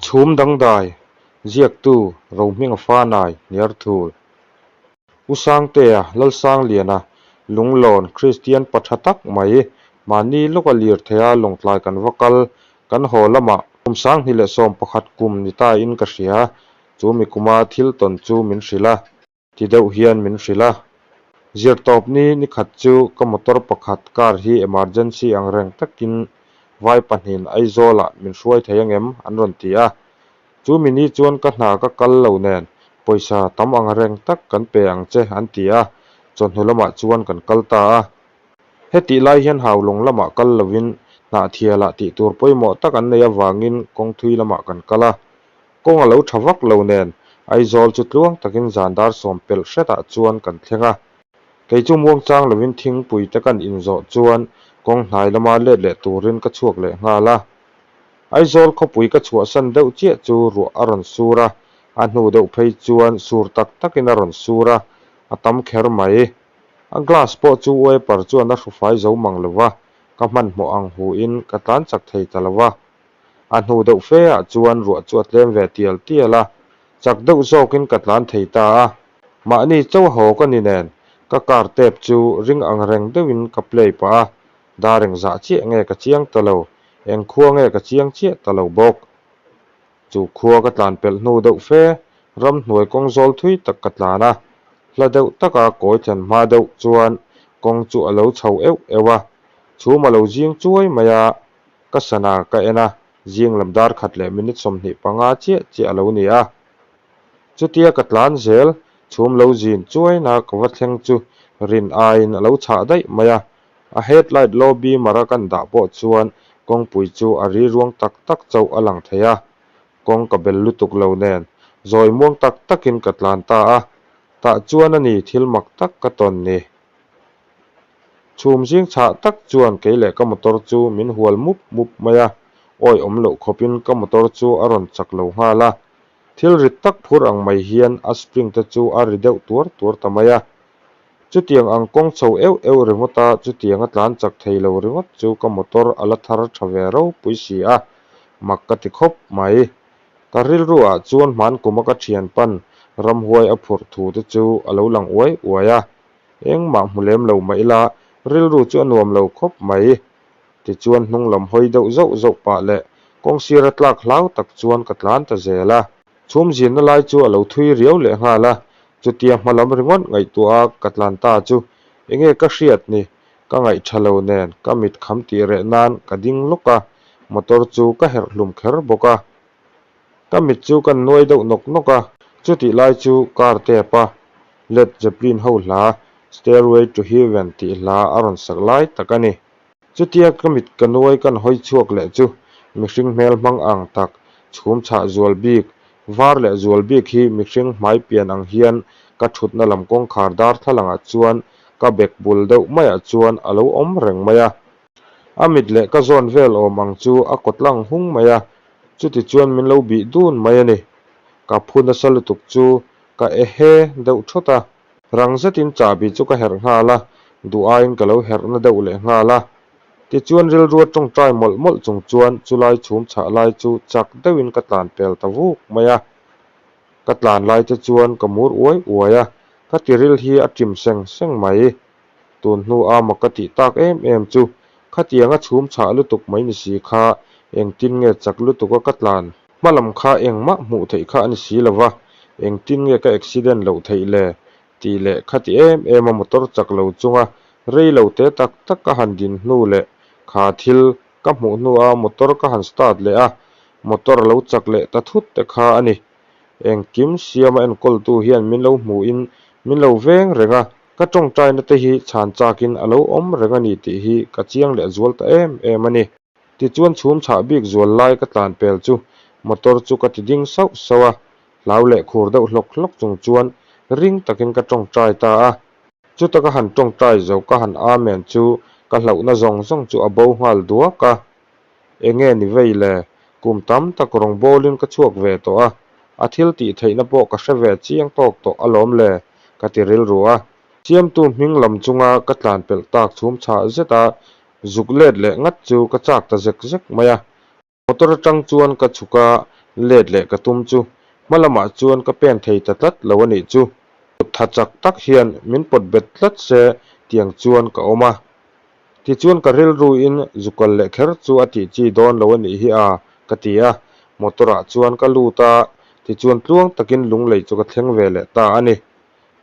Chhum dangdai, ziaktu Rohminga Fanai, Hniarthul. U Sangtea, Lalsangliana, Lunglawn, Kristian pa tha tak mai, mahni lawka lirtheia Lawngtlai kan va kal, kan haw lamah kum 2011 kum ni ta in ka hria, chu mi kuma thil tawn chu min hrilh a. Ti deuh hian min hrilh a. Zirtawp ni ni khat chu ka motor pakhat car hi emergency ang reng takin vai pahnihin Aizawlah min hruai thei angem an rawn ti a. Chu mi ni chuan ka hna ka kal lo nen pawisa tam ang reng tak kan pe ang che an ti a, chawhnu lamah chuan kan kal ta a. Hetih lai hian Haulawng lamah kal lovin Hnahthialah tih tur pawimawh tak an neih avangin kawngthui lamah kan kal a. Kawng a lo tha vak lo nen Aizawl chu tluang takin zan dar sawm pelh hretah chuan kan thleng a. Kei chu muangchang lovin thingpui te kan inzawh chuan kawng hnai lama let leh turin ka chhuak leh nghal a. Aizawl khawpui ka chhuahsan deuh chiah chu ruah a rawn sur a, a hnu deuh phei chuan sur tak takin a rawn sur a, a tam kher mai. A glass pawh chu wiper chuan a hrufai zo mang lo va, ka hmanhmawh ang hu in ka tlan chak thei ta lo va. A hnu deuh fe ah chuan ruah chu a tlem ve tial tial a, chak deuh zawkin ka tlan thei ta a. Mahni chauh haw ka ni nen, ka car tape chu ring ang reng deuhin ka play pah a, dar engzah chiah nge ka chiang ta lo, eng khua nge ka chiang chiah ta lo bawk. Chu khua ka tlan pelh hnu deuh fe, ramhnuai kawng zawl thui tak ka tlan a, hla deuh taka kawi thlen hma deuh chuan kawng chu a lo chho euh euh a, chhum a lo zing chuai mai a, Ka sana ka en a, zing lam dar khat leh minute 25 chiah chiah a lo ni a. Chutia ka tlan zel, chhum lo zin chuaina ka va thleng chu rin aiin a lo chhah daih mai a. A headlight low beamer a kan dah pawh chuan kawngpui chu a ri ruang tak tak chauh a lang thei a. Kawng ka bel lutuk lo nen, zawi muang tak takin ka tlan ta a. Tah chuan a ni thil mak tak ka tawn ni. Chhum zing chhah tak chuan kei leh ka motor chu min hual mup mup mai a, awi awm loh khawpin ka motor chu a rawn chak lo nghal a. Thil rit tak phur ang mai hian a spring te chu a ri deuh tuar tuar ta mai a. Chutiang ang kawng chho euh euh ringawt a, chutiang a tlan chak thei lo ringawt chu ka motor a la thar tha ve ropui si a, mak ka ti khawp mai. Ka rilru ah chuan hman kuma ka thian pan ramhuai a phurh thu te chu a lo lang uai uai a. Engmah hmu lem lo mah ila rilru chu a nuam lo khawp mai. Tichuan hnung lam hawi deuh zauh zauh pah leh kawng sira tlak hlau tak chuan ka tlan ta zel a. Chhum zinna lai chu a lo thui riau leh nghal a, chutia hma lam ringawt ngaihtuah a ka tlan ta chu enge ka hriat ni, ka ngaih tha lo nen ka mit kham tih reh nan ka ding lawk a, motor chu ka herh hlum kher bawk a. Ka mit chu kan nuai deuh nawk nawk a, chutih lai chu car tap a Led Zeppelin ho hla Stairway to Heaven tih hla a rawn sak lai tak a ni. Chutia ka mit ka nuai kan hawi chhuak leh chu mihring hmel hmang ang tak, chhum chhah zual bik, var leh zual bik hi mihring hmai pian ang hian ka thutna lam kawngkhar darthlalangah chuan ka bek bul deuh maiah chuan a lo awm reng mai a. A mit leh ka zawn vel awm ang chu a kawtlang hung mai a, chuti chuan min lo bih dun mai a ni. Ka phu nasa lutuk chu Ka ehe deuh thawt a, rang zetin chahbi chu ka herh nghal a, duh aiin ka lo herhna deuh leh nghal a. Tichuan rilrua tawngtai mawlh mawlh chung chuan chulai chhum chhah lai chu chak deuhin ka tlan pel ta vuk mai a. Ka tlan lai te chuan ka mur uai uai a, ka tiril hi a ṭim seng seng mai. Tun hnu a mak ka tih tak em em chu khatianga chhum chhah lutuk mai ni si kha engtin nge chak lutuk a ka tlan Hma lam kha engmah hmuh theih kha a ni si lo va, engtin nge ka accident loh theih le? tih leh khati em em a motor chak lo chunga rei lo te tak tak ka han din hnu leh kha thil ka hmuh hnua motor ka han start leh a, motor a lo chak leh ta thut te kha a ni. Engkim siama enkawltu hian min lo hmuhin min lo veng reng a, ka tawngtaina te hi chhan chakin a lo awm reng a ni tih hi ka chiang leh zual ta em em a ni. Tichuan chhum chhah bik zual lai ka tlan pel chu motor chu ka ti ding sauh sauh a, hlau leh khur deuh hlawk hlawk chung chuan ring takin ka tawngtai ta a. Chuta ka han tawngtai zo ka han amen chu ka hlauhna zawng zawng chu a bo nghal duak a. Enge ni vei le, kum tam tak rawngbawlin ka chhuak ve tawh a, a thil tih theihna pawh ka hre ve chiang tawk tawh alawm le, ka ti rilru a. Siamtu hming lam chunga ka tlan pelh tak chhum chhah zet a, Zuk let leh ngat chu ka chak ta zek zek mai a. Motor atang chuan ka chhuk a, let leh ka tum chu hma lamah chuan ka pen thei ta tlat lo a nih chu. Kut tha chak tak hian min pawt bet tlat se tiang chuan ka awm a. Tichuan ka rilruin zu kal leh kher chu a tih chi dawn lo a nih hi a, ka ti a. Motor ah chuan ka lut a, tichuan tluang takin lunglei chu ka thleng ve leh ta a ni.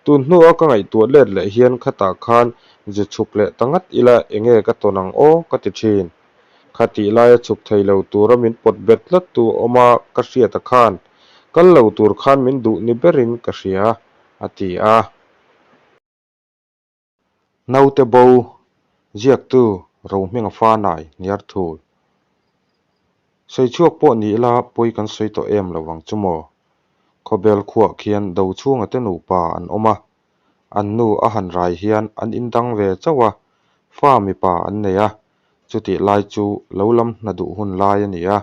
Tun hnua ka ngaihtuah let leh hian khatah khan zu chhuk leh ta ngat ila enge ka tawn ang aw ka ti thin. Khatih laia chhuk thei lo tura min pawt bet tlat tu awm a ka hriat a khan kal lo tur khan min duh ni berin ka hria, a ti a. Naute bo, ziaktu Rohminga Fanai Hniarthul. Sawi chhuak pawh ni ila pawi kan sawi tawh em lo vang chu maw? Khawbel khuah khian do chhunga te nupa an awm a, an nu a han rai hian an indang ve chauh a, fa mipa an nei a, chutih lai chu lo lam hna duh hun lai a ni a.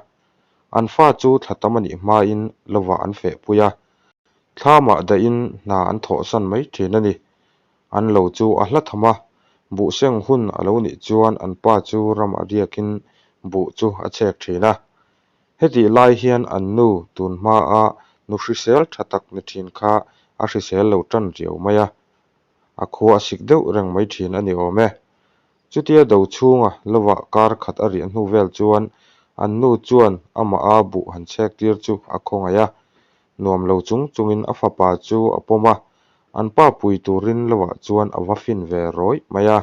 An fa chu thla tam a nih hmain lovah an fehpui a, thlamah dahin hna an thawhsan mai thin a ni. An lo chu a hla tham a, buh seng hun a lo nih chuan an pa chu ram a riakin buh chu a chhek thin a. Hetih lai hian an nu tun hmaa nu hrisel tha tak ni thin kha a hrisel lo tan riau mai a, a khua a sik deuh reng mai thin a ni awm e. Chutia do chhunga lovah kar khat a riah hnu vel chuan an nu chuan amah a buh han chhek tir chu a khawngaih a, nuam lo chung chungin a fapa chu a pawm a, an pa pui turin lovah chuan a va fin ve rawih mai a.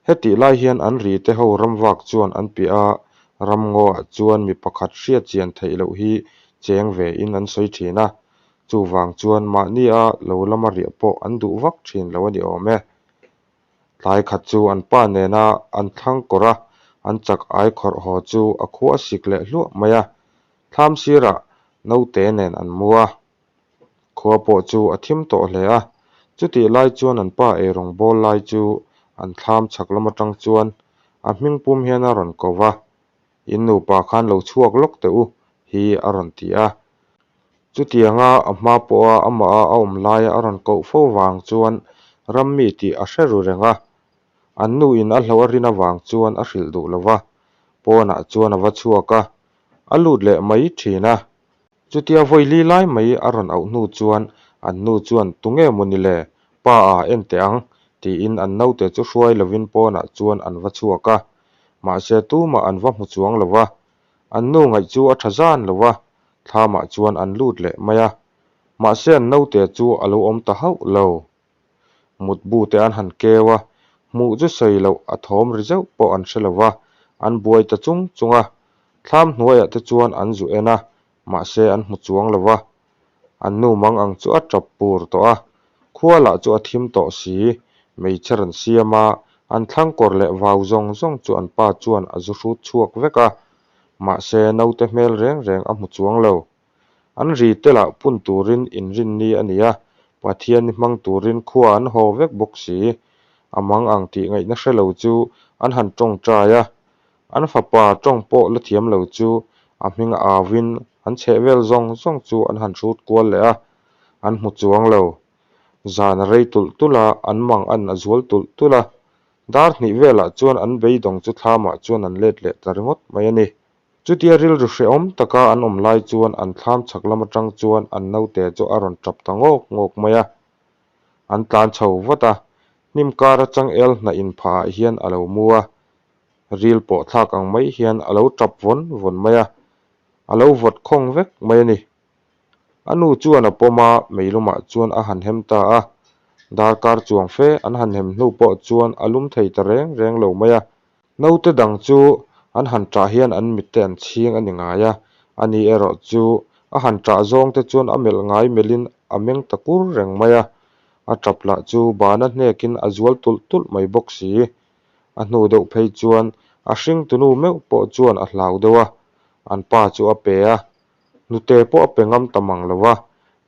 Hetih lai hian an ri te ho ramvak chuan an piah a, ramngaw ah chuan mi pakhat hriat chian theih loh hi cheng ve in an sawi thin a, chuvang chuan mahni a lo lama riah pawh an duh vak thin lo a ni awm e. Tlai khat chu an pa nena an thlang kawr a, an chak ai khawrh haw chu a khua a sik leh hluah mai a, thlam sirah naute nen an mu a. Khua pawh chu a thim tawh hle a, chutih lai chuan an pa eirawng bawl lai chu an thlam chhak lam atang chuan a hming pum hian a rawn ko va, In nupa khan lo chhuak lawk teh u hi a rawn ti a. Chutianga a hma pawha amah a awm laia a rawn koh fo vang chuan rammi tih a hre ru reng a, an nu in a hlauh a rin avang chuan a hrilh duh lo va, pawnah chuan a va chhuak a, a lut leh mai thin a. Chutia vawi li lai mai a rawn auh hnu chuan an nu chuan Tunge maw ni le? Pa a en teh ang, tiin an naute chu hruai lovin pawnah chuan an va chhuak a. Mahse tumah an va hmu chuang lo va. An nu ngaih chu a tha zan lo va, thlamah chuan an lut leh mai a. Mahse an naute chu a lo awm ta hauh lo. Mutbu te an han keu a, hmuh chu sawi loh a thawm ri zeuh pawh an hre lo va, an buai ta chung chung a. Thlam hnuaiah te chuan an zu en a, mahse an hmu chuang lo va. An nu mang ang chu a tap pur tawh a, khua lah chu a thim tawh si, meichher an siam a, an thlang kawr leh vau zawng zawng chu an pa chuan a zu hrut chhuak vek a, mahse naute hmel reng reng a hmu chuang lo. An ri te lah pun turin inrinni a ni a, Pathian ni hmang turin khua an haw vek bawk si. A mang ang tih ngaihna hre lo chu an han tawngtai a, an fapa tawng pawh la thiam lo chu a hming a auin an chheh vel zawng zawng chu an han hrut kual leh a, an hmu chuang lo. Zan a rei tulh tulh a, an mang an a zual tulh tulh a. Dar hnih velah chuan an beidawng chu thlamah chuan an let leh ta ringawt mai a ni. Chutia rilru hrehawm taka an awm lai chuan an thlam chhak lam atang chuan an naute chu a rawn tap ta ngawk ngawk mai a. An tlan chho vat a, hnim kar atang el hnah in phah ah hian a lo mu a. Ril pawh thlak ang mai hian a lo tap vawn vawn mai a, a lo vawt khawng vek mai a ni. A nu chuan a pawm a, meilumah chuan a han hem ta a. Darkar chuang fe an han hem hnu pawh chuan a lum thei ta reng reng lo mai a. Naute dang chu an han ṭah hian an mitte an chhing a ni ngai a, ani erawh chu a han ṭah zawng te chuan a melh ngai melhin a meng ta kur reng mai a, a ṭap lah chu bana hnekin a zual tulh tulh mai bawk si. A hnu deuh phei chuan a hringtunu meuh pawh chuan a hlau deuh a, an pa chu a pe a, hnute pawh a pe ngam ta mang lo va,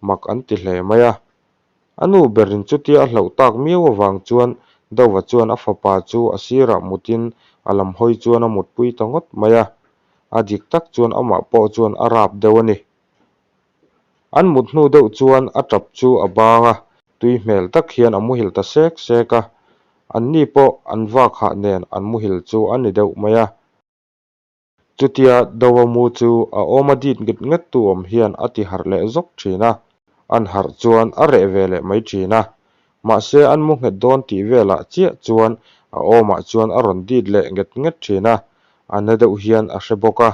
mak an ti hle mai a. A nu berin chutia a hlauh tak miau avang chuan Dova chuan a fapa chu a sirah mutin a lam hawi chuan a mutpui ta ngawt mai a, a dik tak chuan amah pawh chuan a rap deuh a ni. An mut hnu deuh chuan a tap chu a bang a, tui hmel tak hian a muhil ta sek sek a, anni pawh an vak hah nen an muhil chu a ni deuh mai a. Chutia Dova mu chu a awma dit nget nget tu awm hian a ti harh leh zawk thin a, an harh chuan a reh ve leh mai thin a. Mahse an mu nghet dawn tih velah chiah chuan a awmah chuan a rawn dit leh nget nget thin a, a na deuh hian a hre bawk a.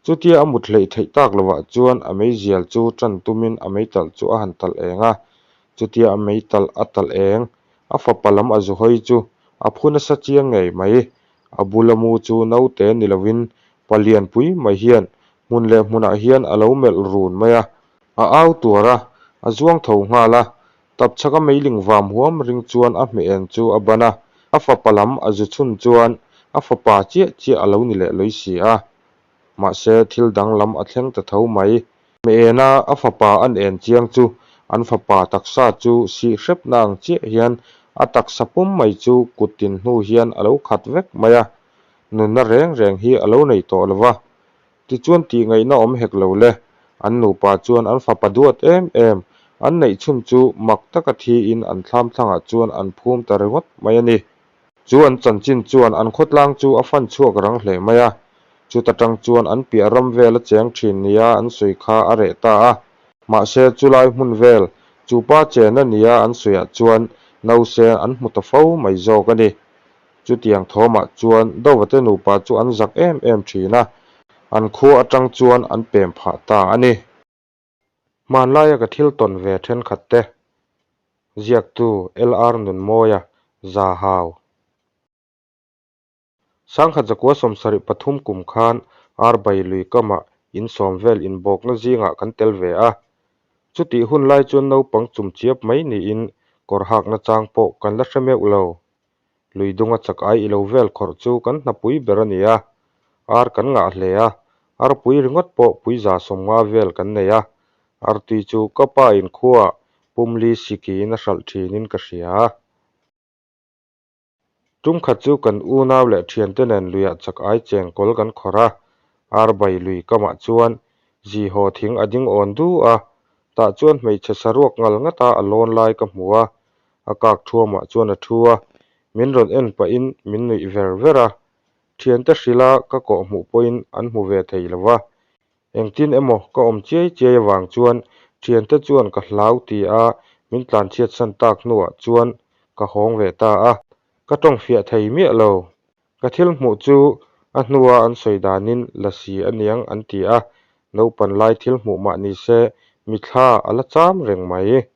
Chutia a mut hleih theih tak lovah chuan a meizial chu tan tumin a meitalh chu a han talh eng a, chutia a meitalh a talh eng, a fapa lam a zu hawi chu a phu nasa chiang ngei mai. A bula mu chu naute ni lovin palian pui mai hian hmun leh hmunah hian a lo melh run mai a, a au tuar a, a zuang tho nghal a, tapchhaka meiling vam huam ring chuan a hmeh en chu a ban a, a fapa lam a zu chhun chuan a fapa chiah chiah a lo ni leh lawi si a. Mahse thil dang lam a thleng ta tho mai. Hmeh ena a fapa an en chiang chu an fapa taksa chu sih hrepna ang chiah hian a taksa pum mai chu kut tin hnu hian a lo khat vek mai a, nunna reng reng hi a lo nei tawh lo va. Tichuan tih ngaihna awm hek lo le. An nupa chuan an fapa duat em em, an neih chhun chu mak taka thiin an thlam thlangah chuan an phum ta ringawt mai a ni. Chu an chanchin chuan an khawtlang chu a fan chhuak rang hle mai a, chuta tang chuan an piah ram vel a cheng thin nia an sawi kha a reh ta a. Mahse chulai hmun vel, chu pa chena nia an sawiah chuan nausen an hmu ta fo mai zawk a ni. Chutiang thawmah chuan Dovate nupa chu an zak em em thin a, an khua atang chuan an pem phah ta a ni. Hmanlaia ka thil tawn ve thenkhat te, ziaktu LR Nunmawia, Zahau. Sangkhat zakua 73 kum khan Arbai lui kamah in sawm vel inbawkna zingah kan tel ve a. Chutih hun lai chuan naupang chum chiap mai niin kawr hakna chang pawh kan la hre meuh lo. Lui dunga chak ai ilo vel khawrh chu kan hnapui ber a ni a, ar kan ngah hle a, arpui ringawt pawh puiza 50 vel kan nei a, artui chu ka pa in khuaah pumli sikiin a hralh thinin ka hria. Tumkhat chu kan unau leh thiante nen luiah chak ai cheng kawl kan khawrh a, arbai lui kamah chuan zihaw thing a ding awn du a, tah chuan hmeichhe saruak ngal ngata a lawn lai ka hmu a, A kak thuamah chuan a thu a, min rawn en pahin min nuih ver ver a. Thiante hrilha ka kawh hmuh pawhin an hmu ve thei lo va. Engtin emaw ka awm chiai chiai avang chuan thiante chuan ka hlau ti a min tlanchhiatsan tak hnuah chuan ka hawng ve ta a. Ka tawng fiah thei miah lo. Ka thil hmuh chu a hnua an sawi danin lasi a niang an ti a, naupan lai thil hmuh mah ni se mithla a la cham reng mai.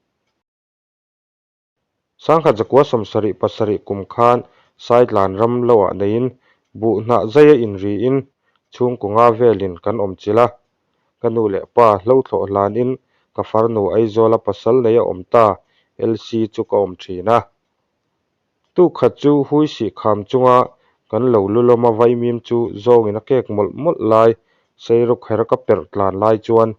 Sangkhat zakua 77 kum khan Saitlan ram loah neiin buh hnah zaia inriin chhungkaw nga velin kan awm chilh a. Ka nu leh pa hlo thlawh hlanin ka farnu Aizawla pasal nei a awm ta LC chu ka awm thin a. Tuk khat chu hui sih kham chunga kan lo lu lawma vaimim chu zawngin a kek mawlh mawlh lai Seirawkher ka perh tlan lai chuan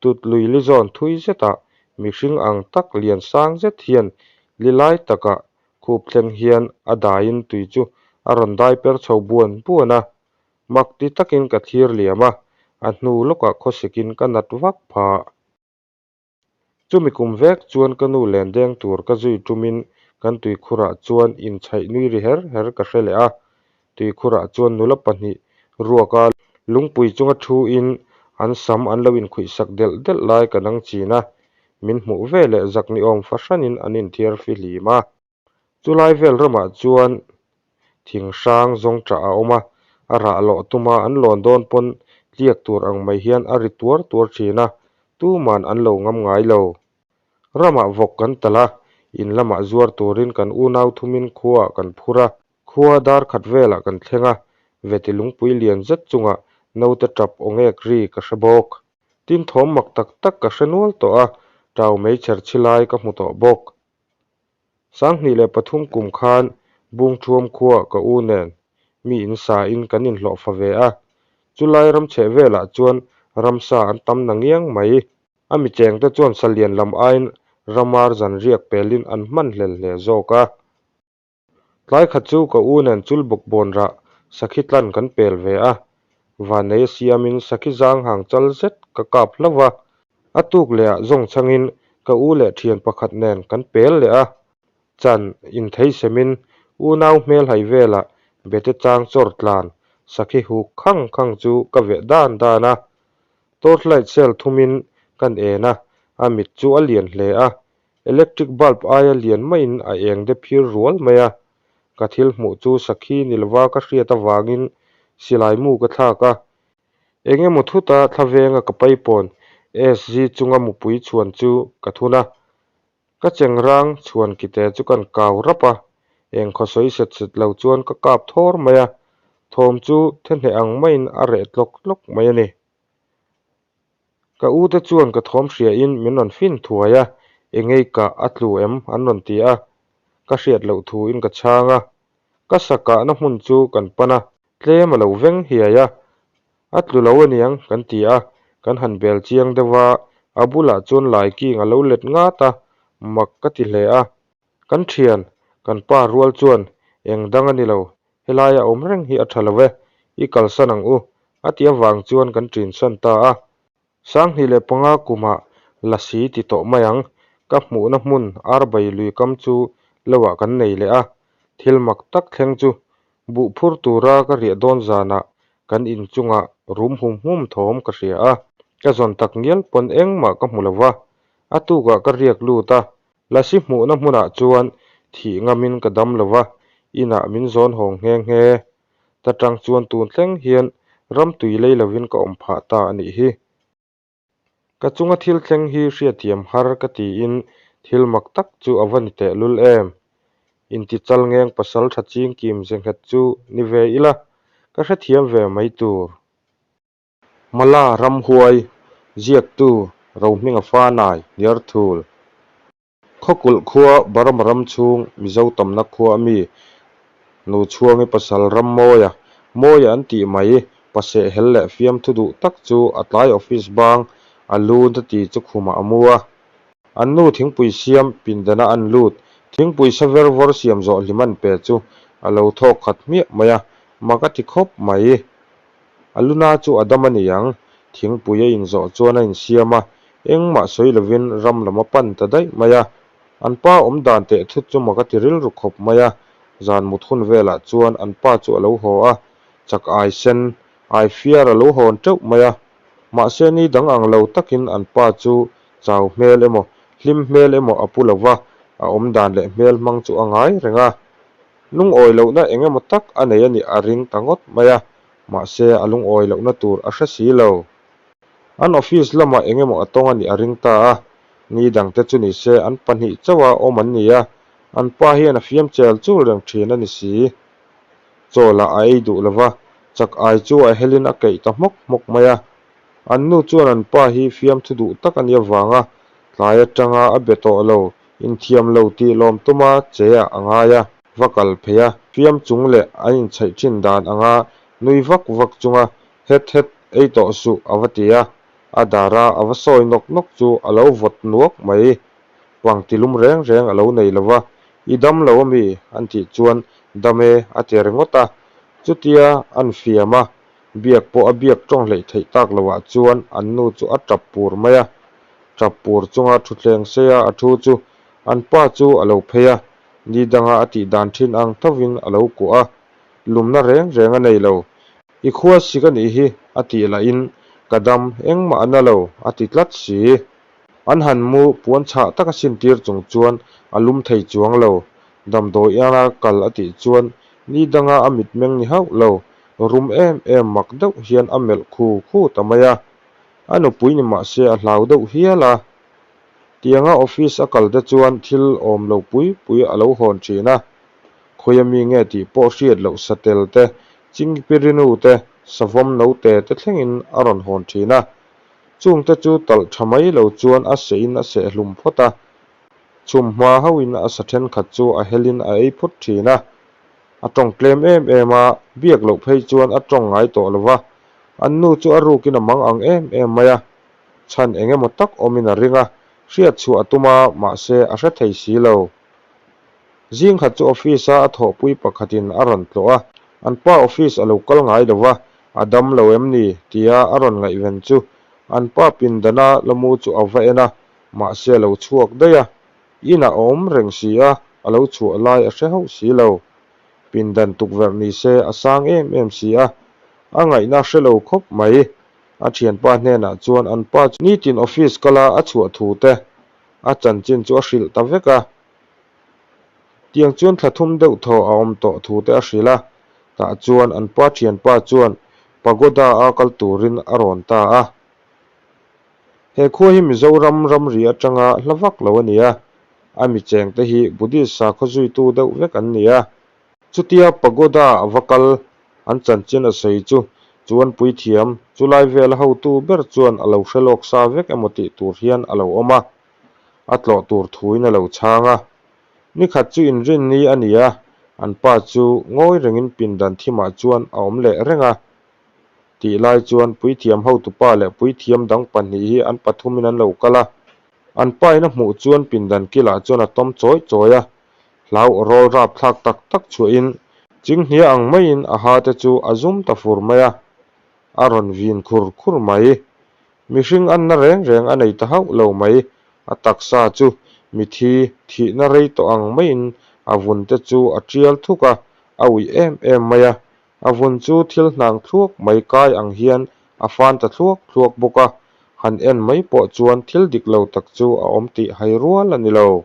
Tut lui li zawn thui zetah mihring ang tak lian sang zet hian li lai takah khup thleng hian a daiin tui chu a rawn dai per chho buan buan a. Mak ti takin ka thlir liam a, a hnu lawkah khawsikin ka nat vak phah. Chumi kum vek chuan ka nu len deng tur ka zui tumin kan tuikhurah chuan inchhaih nui ri her her ka hre leh a. Tuikhurah chuan nula pahnih ruaka lungpui chunga thuin an sam an lo inkhuihsak delh delh lai ka nang chin a, min hmuh ve leh zak ni awm fahranin an inthiar fihlim a. Chulai vel ramah chuan thing hrang zawng ṭah a awm a, a rah lawh tuma an lawn dawn pawn tliak tur ang mai hian a ri tuar tuar ṭhin a, tuman an lo ngam ngai lo. Ramah vawk kan talh a, in lamah zuar turin kan unau thumin khuaah kan phur a, Khua dar khat velah kan thleng a, veti lungpui lian zet chungah naute tap aw ngek ri ka hre bawk. Tin thawm mak tak tak ka hre nual tawh a, tau meichher chhi lai ka hmu tawh bawk. 2003 kum khan Bungthuam khua ka u nen mi in sa in kan inhlawh fa ve a, chulai ram chheh velah chuan ramsa an tam na ngiang mai. A mi chengte chuan salian lam aiin ramar zan riak pelin an hman hlel hle zawk a. Tlai khat chu ka u nen chul bawk bawn rah sakhi tlan kan pel ve a, vannei a siamin sakhi zang hang chal zet ka kap hlauh a, a tuk leh ah zawng changin ka u leh thian pakhat nen kan pel leh a, chan inthei semin unau hmelhai velah bete chang chawr tlan Sakhi huk khang khang chu ka veh dan dan a. Torchlight cell thumin kan en a, a mit chu a lian hle a. Electric bulb aia lian maiin a eng de phir rual mai a. Ka thil hmuh chu sakhi ni lova ka hriat avangin silai mu ka thlak a. Eng emaw thuta thla venga ka paipawn SG chunga mupui chhuan chu ka thun a. Ka chengrang chhuan kite chu kan kau rap a, eng khaw sawi set set lo chuan ka kap thawr mai a, thawm chu thehneh ang maiin a reh tlawk tlawk mai a ni. Ka u te chuan ka thawm hriain min rawn fin thuai a, engei kah a tlu em an rawn ti a, ka hriat loh thuin ka chhang a, ka sa kahna hmun chu kan pan a, tlem a lo veng hiai a, A tlu lo aniang kan ti a, kan han bel chiang deuh a, a bulah chuan laiking a lo let ngat a, mak ka ti hle a. Kan thian, kan pa rual chuan eng dang a ni lo, helaia awm reng hi a tha lo e, i kalsan ang u, a ti avang chuan kan ṭinsan ta a. 2005 kumah Lasi ti tawh mai ang, ka hmuhna hmun Arbai lui kam chu loah kan nei leh a, thil mak tak thleng chu buh phur tura ka riah dawn zanah kan inchungah rum hum hum thawm ka hria a, ka zawn tak ngial pawn engmah ka hmu lo va, a tukah ka riak lut a, Lasi hmuhna hmunah chuan thih ngamin ka dam lo va, inah min zawn hawng nghe nghe. Ta tang chuan tun thleng hian ram tui lei lovin ka awm phah ta a nih hi. Ka chunga thil thleng hi hriatthiam har ka tiin thil mak tak chu a va ni tehlul em? Intichal ngeng pasal tha ching kim ze nghet chu ni ve ila ka hrethiam ve mai tur. Mala Ramhuai, Ziaktu, Rohminga Fanai, Hniarthul. Khawkulh khua Burma ram chhung Mizo tamna khua a mi Nu Chhuangi pasal Rammawia, Mawia an tih mai, paseh hel leh fiamthu duh tak chu a tlai office bang a lu na ti chu khumah a mu a. An nu thingpui siam pindana an lut, thingpui sa ver vawr siam zawh hlim an pe chu a lo thawk khat hmiah mai a, mak a ti khawp mai. A luna chu a dam a ni ang. Thingpui a inzawh chuan a insiam a, engmah sawi lovin ram lam a pan ta daih mai a. An pa awm dan teh thut chu mak a ti rilru khawp mai a. Zan mut hun velah chuan an pa chu a lo haw a, chak ai sen, ai fiar a lo hawn teuh mai a. Mahse ni dang ang lo takin an pa chu chau hmel emaw, hlim hmel emaw a pu lo va, a awm dan leh hmel hmang chu a ngai reng a. Lungawi lohna eng emaw tak a nei a nih a ring ta ngawt mai a, mahse a lungawi lohna tur a hre si lo. An office lamah eng emaw a tawng a nih a ring ta a, ni dangte chu ni se an pahnih chauha awm an ni a, an pa hian a fiam chel chul reng thin a ni si. Chaw lah a ei duh lo va, chak ai chu a helin a keih ta hmawk hmawk mai a. An nu chuan an pa hi fiamthu duh tak a nih avanga tlai atanga a be tawh lo Inthiam lo tih lawm tuma che ah a ngai a, va kal phei a, fiam chung leh an inchhaih thin dan anga nui vak vak chunga het het ei tawh suh a va ti a, a dar a a va sawi nawk nawk chu a lo vawt nuak mai. Pang ti lum reng reng a lo nei lo va, I dam lo ami? an tih chuan dam e a ti ringawt a, chutia an fiam a, biak pawh a biak tawng hleih theih tak loah chuan an nu chu a tap pur mai a. Tap pur chunga thutthleng seia a thu chu an pa chu a lo phei a, ni danga a tih dan thin ang thovin a lo kuah a, lumna reng reng a nei lo. I khua sik a nih hi a tih lahin ka dam engmah a na lo a ti tlat si. An han mu puan chhah taka sintir chung chuan a lum thei chuang lo. Damdawi ina kal a tih chuan ni danga a mitmeng ni hauh lo, rum em em mak deuh hian a melh khu khu ta mai a. A nupui ni mah se a hlau deuh hial a. Tianga office a kal te chuan thil awm lo pui pui a lo hawn thin a. Khawia mi nge tih pawh hriat loh satel te, chingpirinu te, savawm note te thlengin a rawn hawn thin a. Chungte chu talh tha mai lo chuan a seh in a seh hlum phawt a. Chhum hma hauhin a sa thenkhat chu a helin a ei phut thin a. A tawng tlem em em a, biak loh phei chuan a tawng ngai tawh lo va. An nu chu a rukin a mang ang em em mai a. Chhan eng emaw tak awmin a ring a, hriat chhuah a tum a, mahse a hre thei si lo. Zing khat chu office a a thawhpui pakhatin a rawn tlawh a, an pa office a lo kal ngai lo va, a dam lo em ni? tia a rawn ngaihven chu an pa pindana lamu chu a va en a, mahse a lo chhuak daih a, inah a awm reng si a, a lo chhuah lai a hre hauh si lo. Pindan tukverh ni se a sang em em si a. A ngaihna hre lo khawp mai. A thianpa hnenah chuan an pa chu nitin office kala a chhuah thu te a chanchin chu a hrilh ta vek a. Tiang chuan thla thum deuh thaw a awm tawh thu te a hrilh a, tah chuan an pa thianpa chuan pagoda a kal turin a rawn ta a. He khua hi Mizoram ramri atanga hla vak lo a ni a, a mi chengte hi Buddhist sakhaw zuitu deuh vek an ni a. Chutia pagoda a va kal an chanchin a sawi chu chuan puithiam chulai vela hotu ber chuan a lo hre lawk sa vek emaw tih tur hian a lo awm a, a tlawh tur thuin a lo chhang a. Nikhat chu inrinni a ni a, an pa chu ngawi rengin pindan thimah chuan a awm leh reng a. Tih lai chuan puithiam hotupa leh puithiam dang pahnih hi an pathumin an lo kal a. An pa in a hmuh chuan pindan kilah chuan a tawm chawi chawi a, hlau aw rawl rap thlak tak tak chhuahin chinghnia ang maiin a ha te chu a zum ta fur mai a, a rawn vin khur khur mai. Mihring anna reng reng a nei ta hauh lo mai, a taksa chu mithi thihna rei tawh ang maiin a vun te chu a tial thuk a, a uih em em mai a, a vun chu thil hnang thluak mai kai ang hian a fan ta thluak thluak bawk a, han en mai pawh chuan thil dik lo tak chu a awm tih hai rual a ni lo.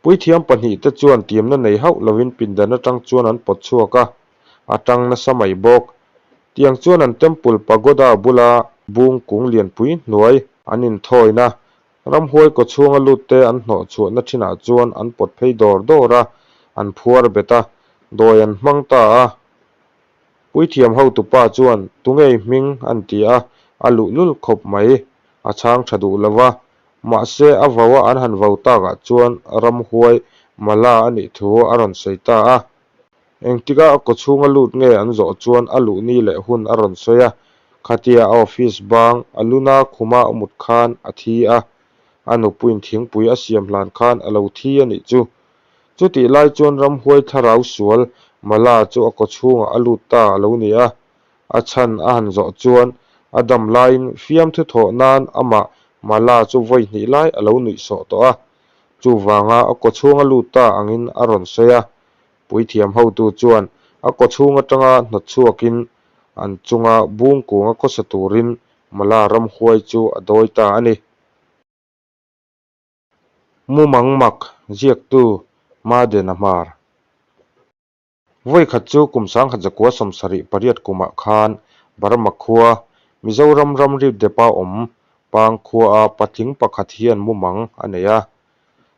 Puithiam pahnihte chuan timna nei hauh lovin pindan atang chuan an pawt chhuak a, a tang nasa mai bawk. Tiang chuan an temple pagoda bula bung kung lianpui hnuai an inthawina, ramhuai kawchhunga lutte an hnawh chhuahna thinah chuan an pawt phei dawr dawr a, an phuar bet a, dawi an hmang ta a. Puithiam hotupa chuan tungei hming an ti a, a luhlul khawp mai, a chhang tha duh lo va, Mahse, a vau a an han vau takah chuan ramhuai Mala a nih thu a rawn sawi ta a. Engtika a kawchhunga lut nge an zawh chuan a luh ni leh hun a rawn sawi a. Khatia a office bang a luna khuma a mut khan a thi a, a nupuiin thingpui a siam hlan khan a lo thi a nih chu. Chutih lai chuan ramhuai thlarau sual Mala chu a kawchhungah a lut ta a lo ni a. A chhan a han zawh chuan a dam laiin fiamthu thawh nan amah Mala chu vawi hnih lai a lo nuih sawh tawh a. Chuvanga a kawchhung a lut ta angin a rawn sawi a. Puithiam hotu chuan a kawchhung atanga hnawt chhuakin an chunga bung kunga khawsa turin Mala ramhuai chu a dawi ta a ni. Mumang mak ziaktu Madena Hmar. Vawikhat chu kum 1978 kumah khan Burma khua, Mizoram ramri depa awm Pang khuaa patling pakhat hian mumang a nei a.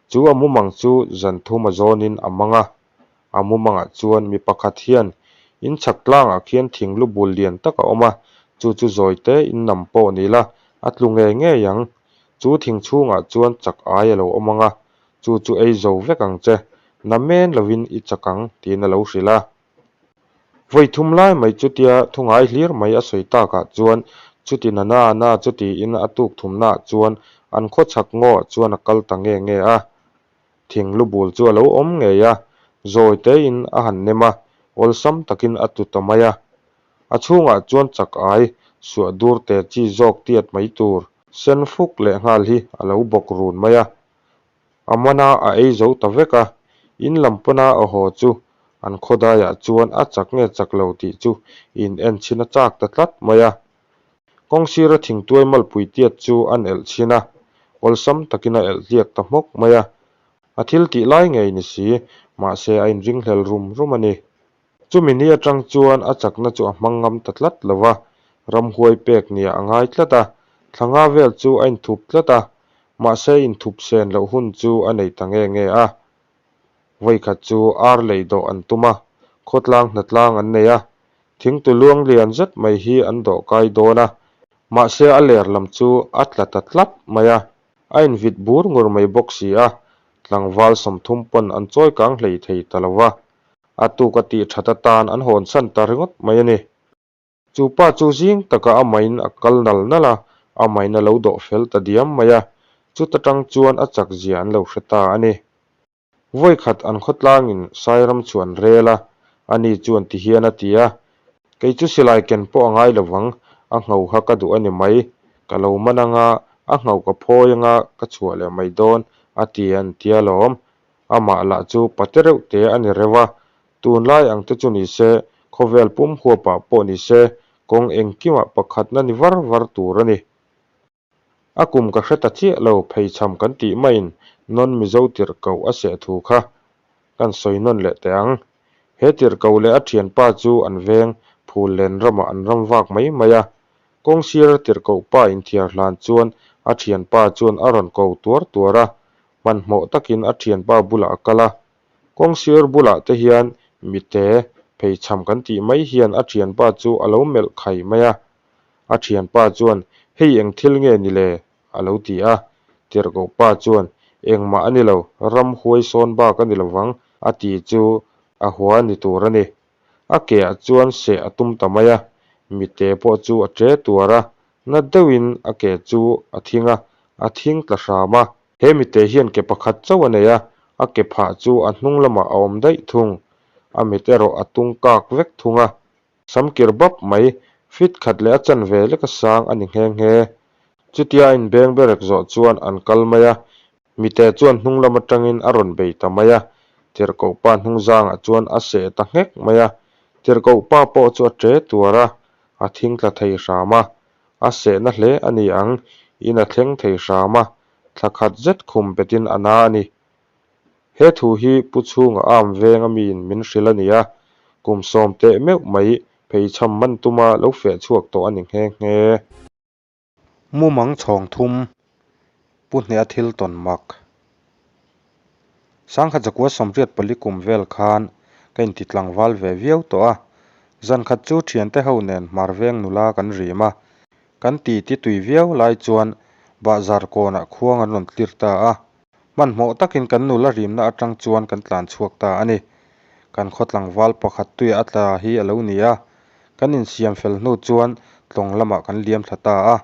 Chu a mumang chu zan thum a zawnin a mang a. A mumangah chuan mi pakhat hian in chhak tlangah khian thing lu bul lian tak a awm a, chu chu zawi te in nam pawh ni la, a tlu ngei ngei ang. Chu thing chhungah chuan chak ai a lo awm ang a, Chu chu ei zo vek ang che, na men lovin i chak ang, tiin a lo hrilh a. Vawi thum lai mai chutia thu ngai hlir mai a sawi takah chuan chuti na na na chu tiin a tuk thumnaah chuan an khaw chhak ngawah chuan a kal ta nge nge a. Thing lu bul chu a lo awm ngei a, zawi tein a han nem a, awlsam takin a tlu ta mai a. A chhungah chuan chak ai, suah dur te chi zawk tiat mai tur, sen fuk lehnghal hi a lo bawk run mai a. A mana a ei zo ta vek a, in lam pana a haw chu an khawdaiah chuan a chak nge chak lo tih chu in en chhin a chak ta tlat mai a. Kawngsira thingtuai malpui tiat chu an elh chhin a, awlsam takin a elh tliak ta hmawk mai a. A thil tih lai ngei ni si, mahse a inringhlel rum rum a ni. Chumi ni atang chuan a chakna chu a hmang ngam ta tlat lo va, ramhuai pek nia a ngai tlat a, thla nga vel chu a inthup tlat a, mahse inthup sen loh hun chu a nei ta nge nge a. Vawikhat chu ar lei dawh an tum a, khawtlang hnatlang an nei a, thingtu luang lian zet mai hi an dawh kai dawn a, mahse a ler lam chu a tla ta tlat mai a, a invit bur ngur mai bawk si a, tlangval 30 pawn an chawi kang hlei thei ta lo va. A tuk a tih that atan an hawn san ta ringawt mai a ni. Chu pa chu zing taka a main a kal nal nal a, a main a lo dawh fel ta diam mai a, chuta tang chuan a chak zia an lo hre ta a ni. Vawikhat an khawtlangin Sairam chu an rel a, ani chuan ti hian a ti a, Kei chu silai ken pawh a ngai lovang, a ngho kha ka duh a ni mai, ka lo man anga, a ngho ka phawi anga ka chhuah leh mai dawn, a ti an tia lawm. Amah lah chu pate reuh te a ni reuh a, tunlai ang te chu ni se, khawvel pum huapah pawh ni se, Kawng engkimah pakhatna ni var var tur a ni. A kum ka hre ta chiah lo, pheichham kan tih maiin non Mizo tirhkoh a seh thu kha kan sawi nawn leh teh ang. He tirhkoh leh a thianpa chu an veng phul len ramah an ram vak mai mai a. Kawng sira tirhkoh pa inthiar hlan chuan a thianpa chuan a rawn ko tuar tuar a, hmanhmawh takin a thianpa bulah a kal a. Kawng sir bulah te hian mite pheichham kan tih mai hian a thianpa chu a lo melh khai mai a. A thianpa chuan, Hei eng thil nge ni le? a lo ti a. Tirhkoh pa chuan, Engmah a ni lo, ram huai sawn bak a ni lovang, a ti chu a hua ni tur a ni. A keah chuan seh a tum ta mai a, mite pawh chu a ṭe tuar a, na deuhin a ke chu a thing a, a thing tla hram a. He mite hian ke pakhat chauh a nei a, a ke phah chu a hnung lamah a awm daih thung. A mit erawh a tung kak vek thung a. Sam kir bap mai, fit khat leh a chanve lek a sang a ni nghe nghe. Chutia a inbeng berek zawh chuan an kal mai a, mite chuan hnung lam atangin a rawn bei ta mai a, tirhkoh pa hnung zangah chuan a seh ta nghek mai a, tirhkoh pa pawh chu a ṭe tuar a, a thing tla thei hram a, a sehna hle a ni ang, in a thleng thei hram a, thla khat zet khum betin a na a ni. He thu hi Pu Chhunga Arm veng a miin min hrilh a ni a, kum sawm teh meuh mai pheichham man tuma lo feh chhuak tawh a ni nghe nghe. Mumang chhawng thum, Pu Hneha thil tawn mak. Sangkhat zakua sawmriat pali kum vel khan ka inti tlangval ve viau tawh a, zan khat chu thiante ho nen hmar veng nula kan rim a, kan ti ti tui viau lai chuan bahzar kawnah khuang an rawn tlir ta a. Hmanhmawh takin kan nula rimna atang chuan kan tlan chhuak ta a ni. Kan khaw tlangval pakhat tuia a tla hi a lo ni a, kan insiam fel hnu chuan tlawng lamah kan liam thla ta a.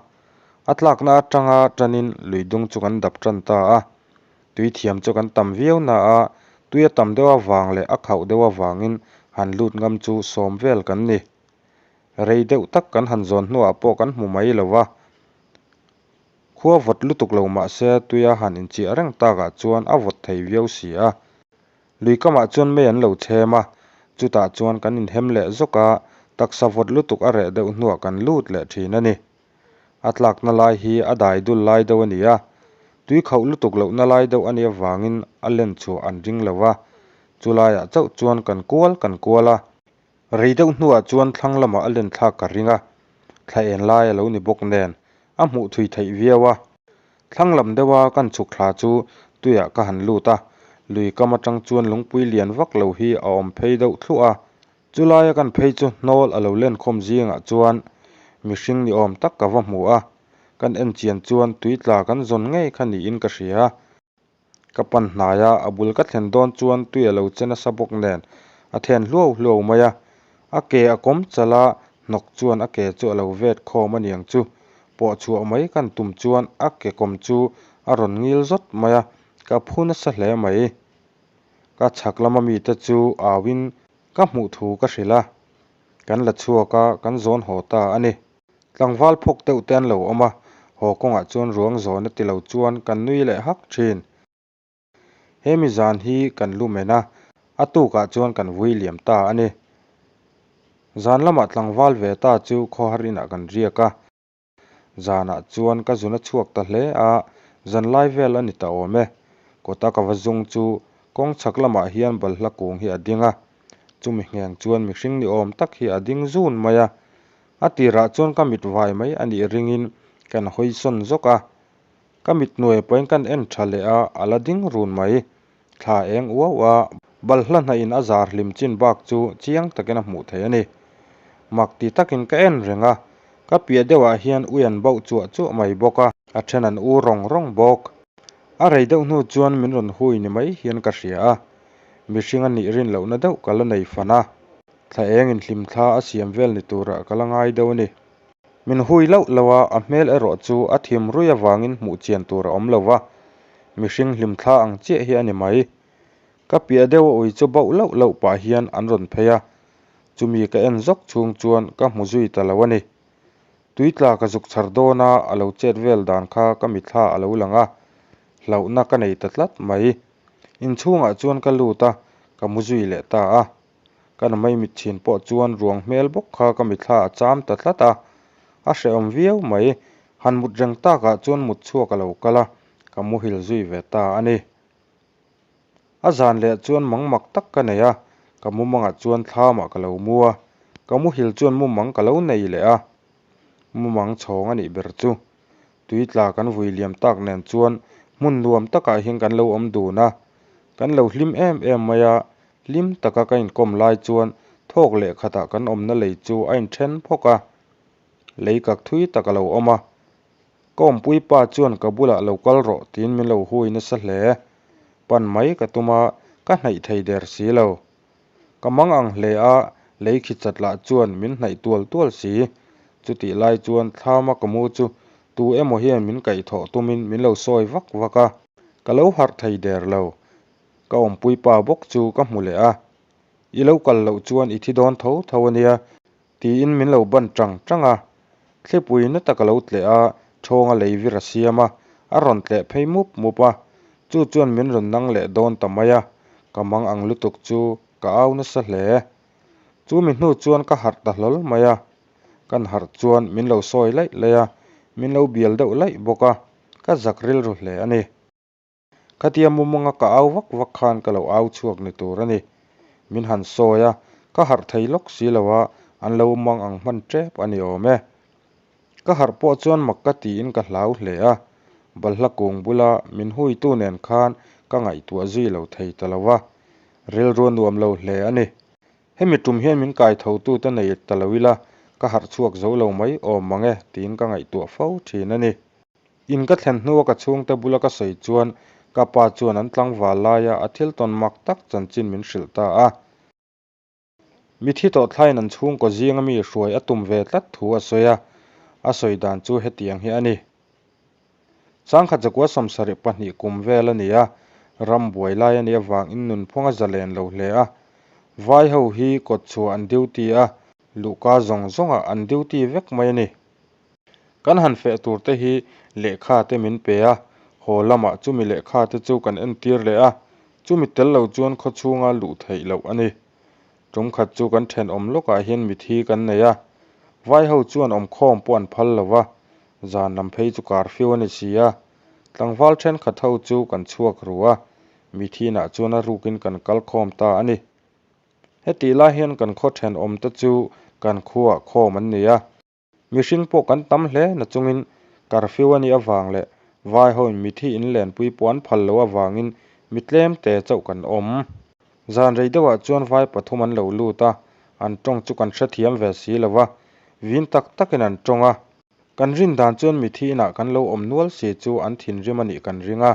A tlakna atanga tanin lui dung chu kan dap tan ta a. Tui thiam chu kan tam viau na a, tui a tam deuh avang leh a khauh deuh avangin han lut ngam chu sawm vel kan ni. Rei deuh tak kan han zawn hnuah pawh kan hmu mai lo va. Khua vawt lutuk lo mahse tuia han inchiah reng takah chuan a vawt thei viau si a. Lui kamah chuan mei an lo chhem a, chutah chuan kan inhem leh zawk a, taksa vawt lutuk a reh deuh hnuah kan lut leh thin a ni. A tlakna lai hi a dai dul lai deuh a ni a, tui khauh lutuk lohna lai deuh a nih avangin a len chhuah an ring lo va, chulaiah chauh chuan kan kual kan kual a. Rei deuh hnuah chuan thlang lamah a len thlak ka ring a, thla en lai a lo ni bawk nen a hmuh thui theih viau a. Thlang lam deuha kan chhuk thla chu tuiah ka han lut a, lui kam atang chuan lungpui lian vak lo hi a awm phei deuh thluah a. Chulaia kan phei chu hnawl a lo lenkhawm zingah chuan mihring ni awm tak ka va hmu a, kan en chian chuan tui tla kan zawn ngei kha niin ka hria. Ka pan hnai a, a bul ka thlen dawn chuan tui a lo che nasa bawk nen a then hluau hluau mai a. A ke a kawm chalh a, hnawk chuan a ke chu a lo vet khawm a niang chu. Pawh chhuah mai kan tum chuan a ke kawm chu a rawn ngil zawt mai a, ka phu nasa hle mai. Ka chhak lama mite chu auin ka hmuh thu ka hrilh a, kan la chhuak a, kan zawn haw ta a ni. Tlangval phawk deuh te an lo awm a, haw kawngah chuan ruang zawn a ti lo chuan kan nui leh hak thin. Hemi zan hi kan lu men a, a tukah chuan kan vui liam ta a ni. Zan lamah tlangval ve ta chu khawhar inah kan riak a. Zanah chuan ka zun a chhuak ta hle a, zanlai vel a ni ta awm e. Kawta ka va zung chu kawng chhak lamah hian balhla kung hi a ding a, chumi ngheng chuan mihring ni awm tak hi a ding zun mai a. A tirah chuan ka mit vai mai a nih ringin kan hawi sawn zawk a, ka mit hnuai pawhin kan en tha leh a, a la ding run mai. Thla eng uau a, balhla hnahin a zar hlim chin bak chu chiang takin a hmuh theih a ni. Mak ti takin ka en reng a, ka piah deuhah hian ui an bauh chuah chuah mai bawk a, a then an u rawng rawng bawk. A rei deuh hnu chuan min rawn hui ni mai hian ka hria a, mihring a nih rin lohna deuh ka la nei fan a. Thla eng inhlim thla a siam vel ni turah ka la ngai deuh a ni. Min hui loh loh a, a hmel erawh chu a thim rui avangin hmuh chian tur a awm lo va, mihring hlim thla ang chiah hi a ni mai. Ka piah deuh a ui chu bauh loh loh pah hian an rawn phei a, chumi ka en zawk chhung chuan ka hmu zui ta lo a ni. Tui tla ka zuk chhar dawn a, a lo chet vel dan kha ka mithla a lo lang a, hlauhna ka nei ta tlat mai. Inchhungah chuan ka lut a, ka mu zui leh ta a. Ka na mai mitchhin pawh chuan ruang hmel bawk kha ka mithla a cham ta tlat a, a hrehawm viau mai. Han mut reng takah chuan mut chhuak a lo kal a, ka muhil zui ve ta a ni. A zan leh chuan mangmak tak ka nei a, ka mumangah chuan thlamah ka lo mu a, ka muhil chuan mumang ka lo nei leh a. Mumang chhawng a nih ber chu. Tui tla kan vui liam tak nen chuan hmun nuam takah hian kan lo awm dun a, kan lo hlim em em mai a, hlim taka ka inkawm lai chuan thawk leh khatah kan awmna lei chu a inthen phawk a, lei kak thui tak a lo awm a. Ka awmpui pa chuan ka bulah lo kal rawh tiin min lo hui nasa hle. Pan mai ka tum a, ka hnaih thei der si lo. Ka mang ang hle a, lei khi chat lah chuan min hnaih tual tual si. Chutih lai chuan thlama ka mu chu tu emaw hian min kaihthawh tumin min lo sawi vak vak a, ka lo harh thei der lo. Ka awmpui pa bawk chu ka hmu leh a, I lo kal loh chuan i thi dawn tho tho a nia, Tiin min lo ban tang tang a, thlipui na tak a lo tleh a, thawnga lei vir a siam a, a rawn tleh phei mup mup a, chu chuan min rawn nang leh dawn ta mai a, ka mang ang lutuk chu ka au nasa hle. Chu mi hnu chuan ka harh ta hlawl mai a, kan harh chuan min lo sawi laih laih a, min lo bial deuh laih bawk a, ka zak rilru hle a ni. Khatia mumanga ka au vak vak khan ka lo au chhuak ni tur a ni. Min han sawi a, ka harh thei lawk si lo a, an lo mang ang hman tep a ni awm e. Ka harh pawh chuan mak ka tiin ka hlau hle a, balhla kung bula min huitu nen khan ka ngaihtuah zui lo thei ta lo a, rilru a nuam lo hle a ni. Hemi tum hian min kai tho tute nei ta lo ila, ka harh chhuak zo lo mai awm mang e tiin ka ngaihtuah fo thin a ni. In ka thlen hnua ka chhungte bula ka sawi chuan ka pa chuan an tlangval laia a thil tawn mak tak chanchin min hrilh ta a. Mithi tawh thlaiin an chhungkaw zinga mi hruai a tum ve tlat thu a sawi a, a sawi dan chu hetiang hi a ni. Changkhat zakua 72 kum vel a ni a, ram buai lai a nih avangin nunphung a zalen lo hle a. Vai ho hi kawtchhuah an duty a, luhka zawng zawngah an duty vek mai a ni. Kan han feh tur te hi lehkha te min pe a, haw lamah chumi lehkha te chu kan entir leh a, chumi tel lo chuan khaw chhunga luh theih loh a ni. Tum khat chu kan thenawm lawkah hian mithi kan nei a, vai ho chuan awmkhawm pawh an phal lo va, zan lam phei chu curfew a ni si a, tlangval thenkhat ho chu kan chhuak ru a, mithinah chuan a rukin kan kal khawm ta a ni. Hetih lai hian kan khaw thenawm te chu kan khuaah khawm an ni a. Mihring pawh kan tam hle na chungin curfew a nih avang leh vai hoin mithi in lenpui pawh an phal loh avangin mi tlem te chauh kan awm. Zan rei deuhah chuan vai pathum an lo lut a, an tawng chu kan hrethiam ve si lo va, vin tak takin an tawng a. Kan rin dan chuan mithi inah kan lo awm nual si chu an thinrim a nih kan ring a.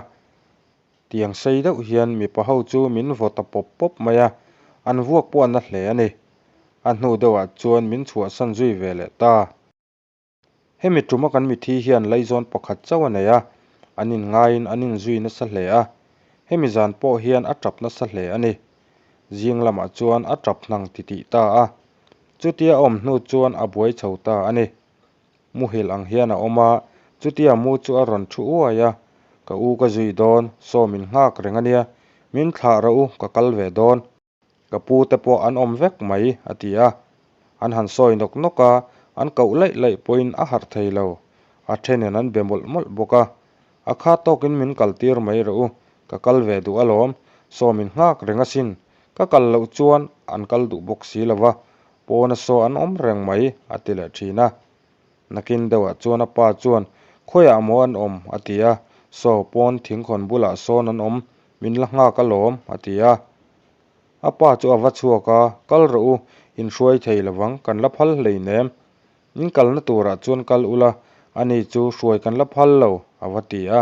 Tiang sei deuh hian mipa ho chu min vaw ta pawp pawp mai a, an vuak pawh a na hle a ni. A hnu deuhah chuan min chhuahsan zui ve leh ta. Hemi tuma kan mithi hian laizawn pakhat chauh a nei a, an inngaiin an inzui nasa hle a, hemi zan pawh hian a tap nasa hle a ni. Zing lamah chuan a tap hnang titih ta a, chutia a awm hnu chuan a buai chho ta a ni. Muhil ang hian a awm a, chutia mu chu a rawn thu uai a, Ka u ka zui dawn, saw min nghak reng a nia, min thlah rawh u, ka kal ve dawn. Ka pu te pawh an awm vek mai, a ti a. An han sawi nawk nawk a, an koh laih laih pawhin a harh thei lo. A thenin an be mawlh mawlh bawk a, A kha tawkin min kaltir mai rawh u, ka kal ve duh alawm, saw min nghak reng asin, ka kal loh chuan an kal duh bawk si lo va, Pawna saw an awm reng mai, a ti leh thin a. Nakin deuhah chuan a pa chuan, Khawiah maw an awm? a ti a. Saw pawn thingkhawn bulah sawn an awm, min la nghak alawm, a ti a. A pa chu a va chhuak a, Kal rawh u, inhruai thei lovang, kan la phal hleinem. In kalna turah chuan kal ula, ani chu hruai kan la phal lo, a va ti a.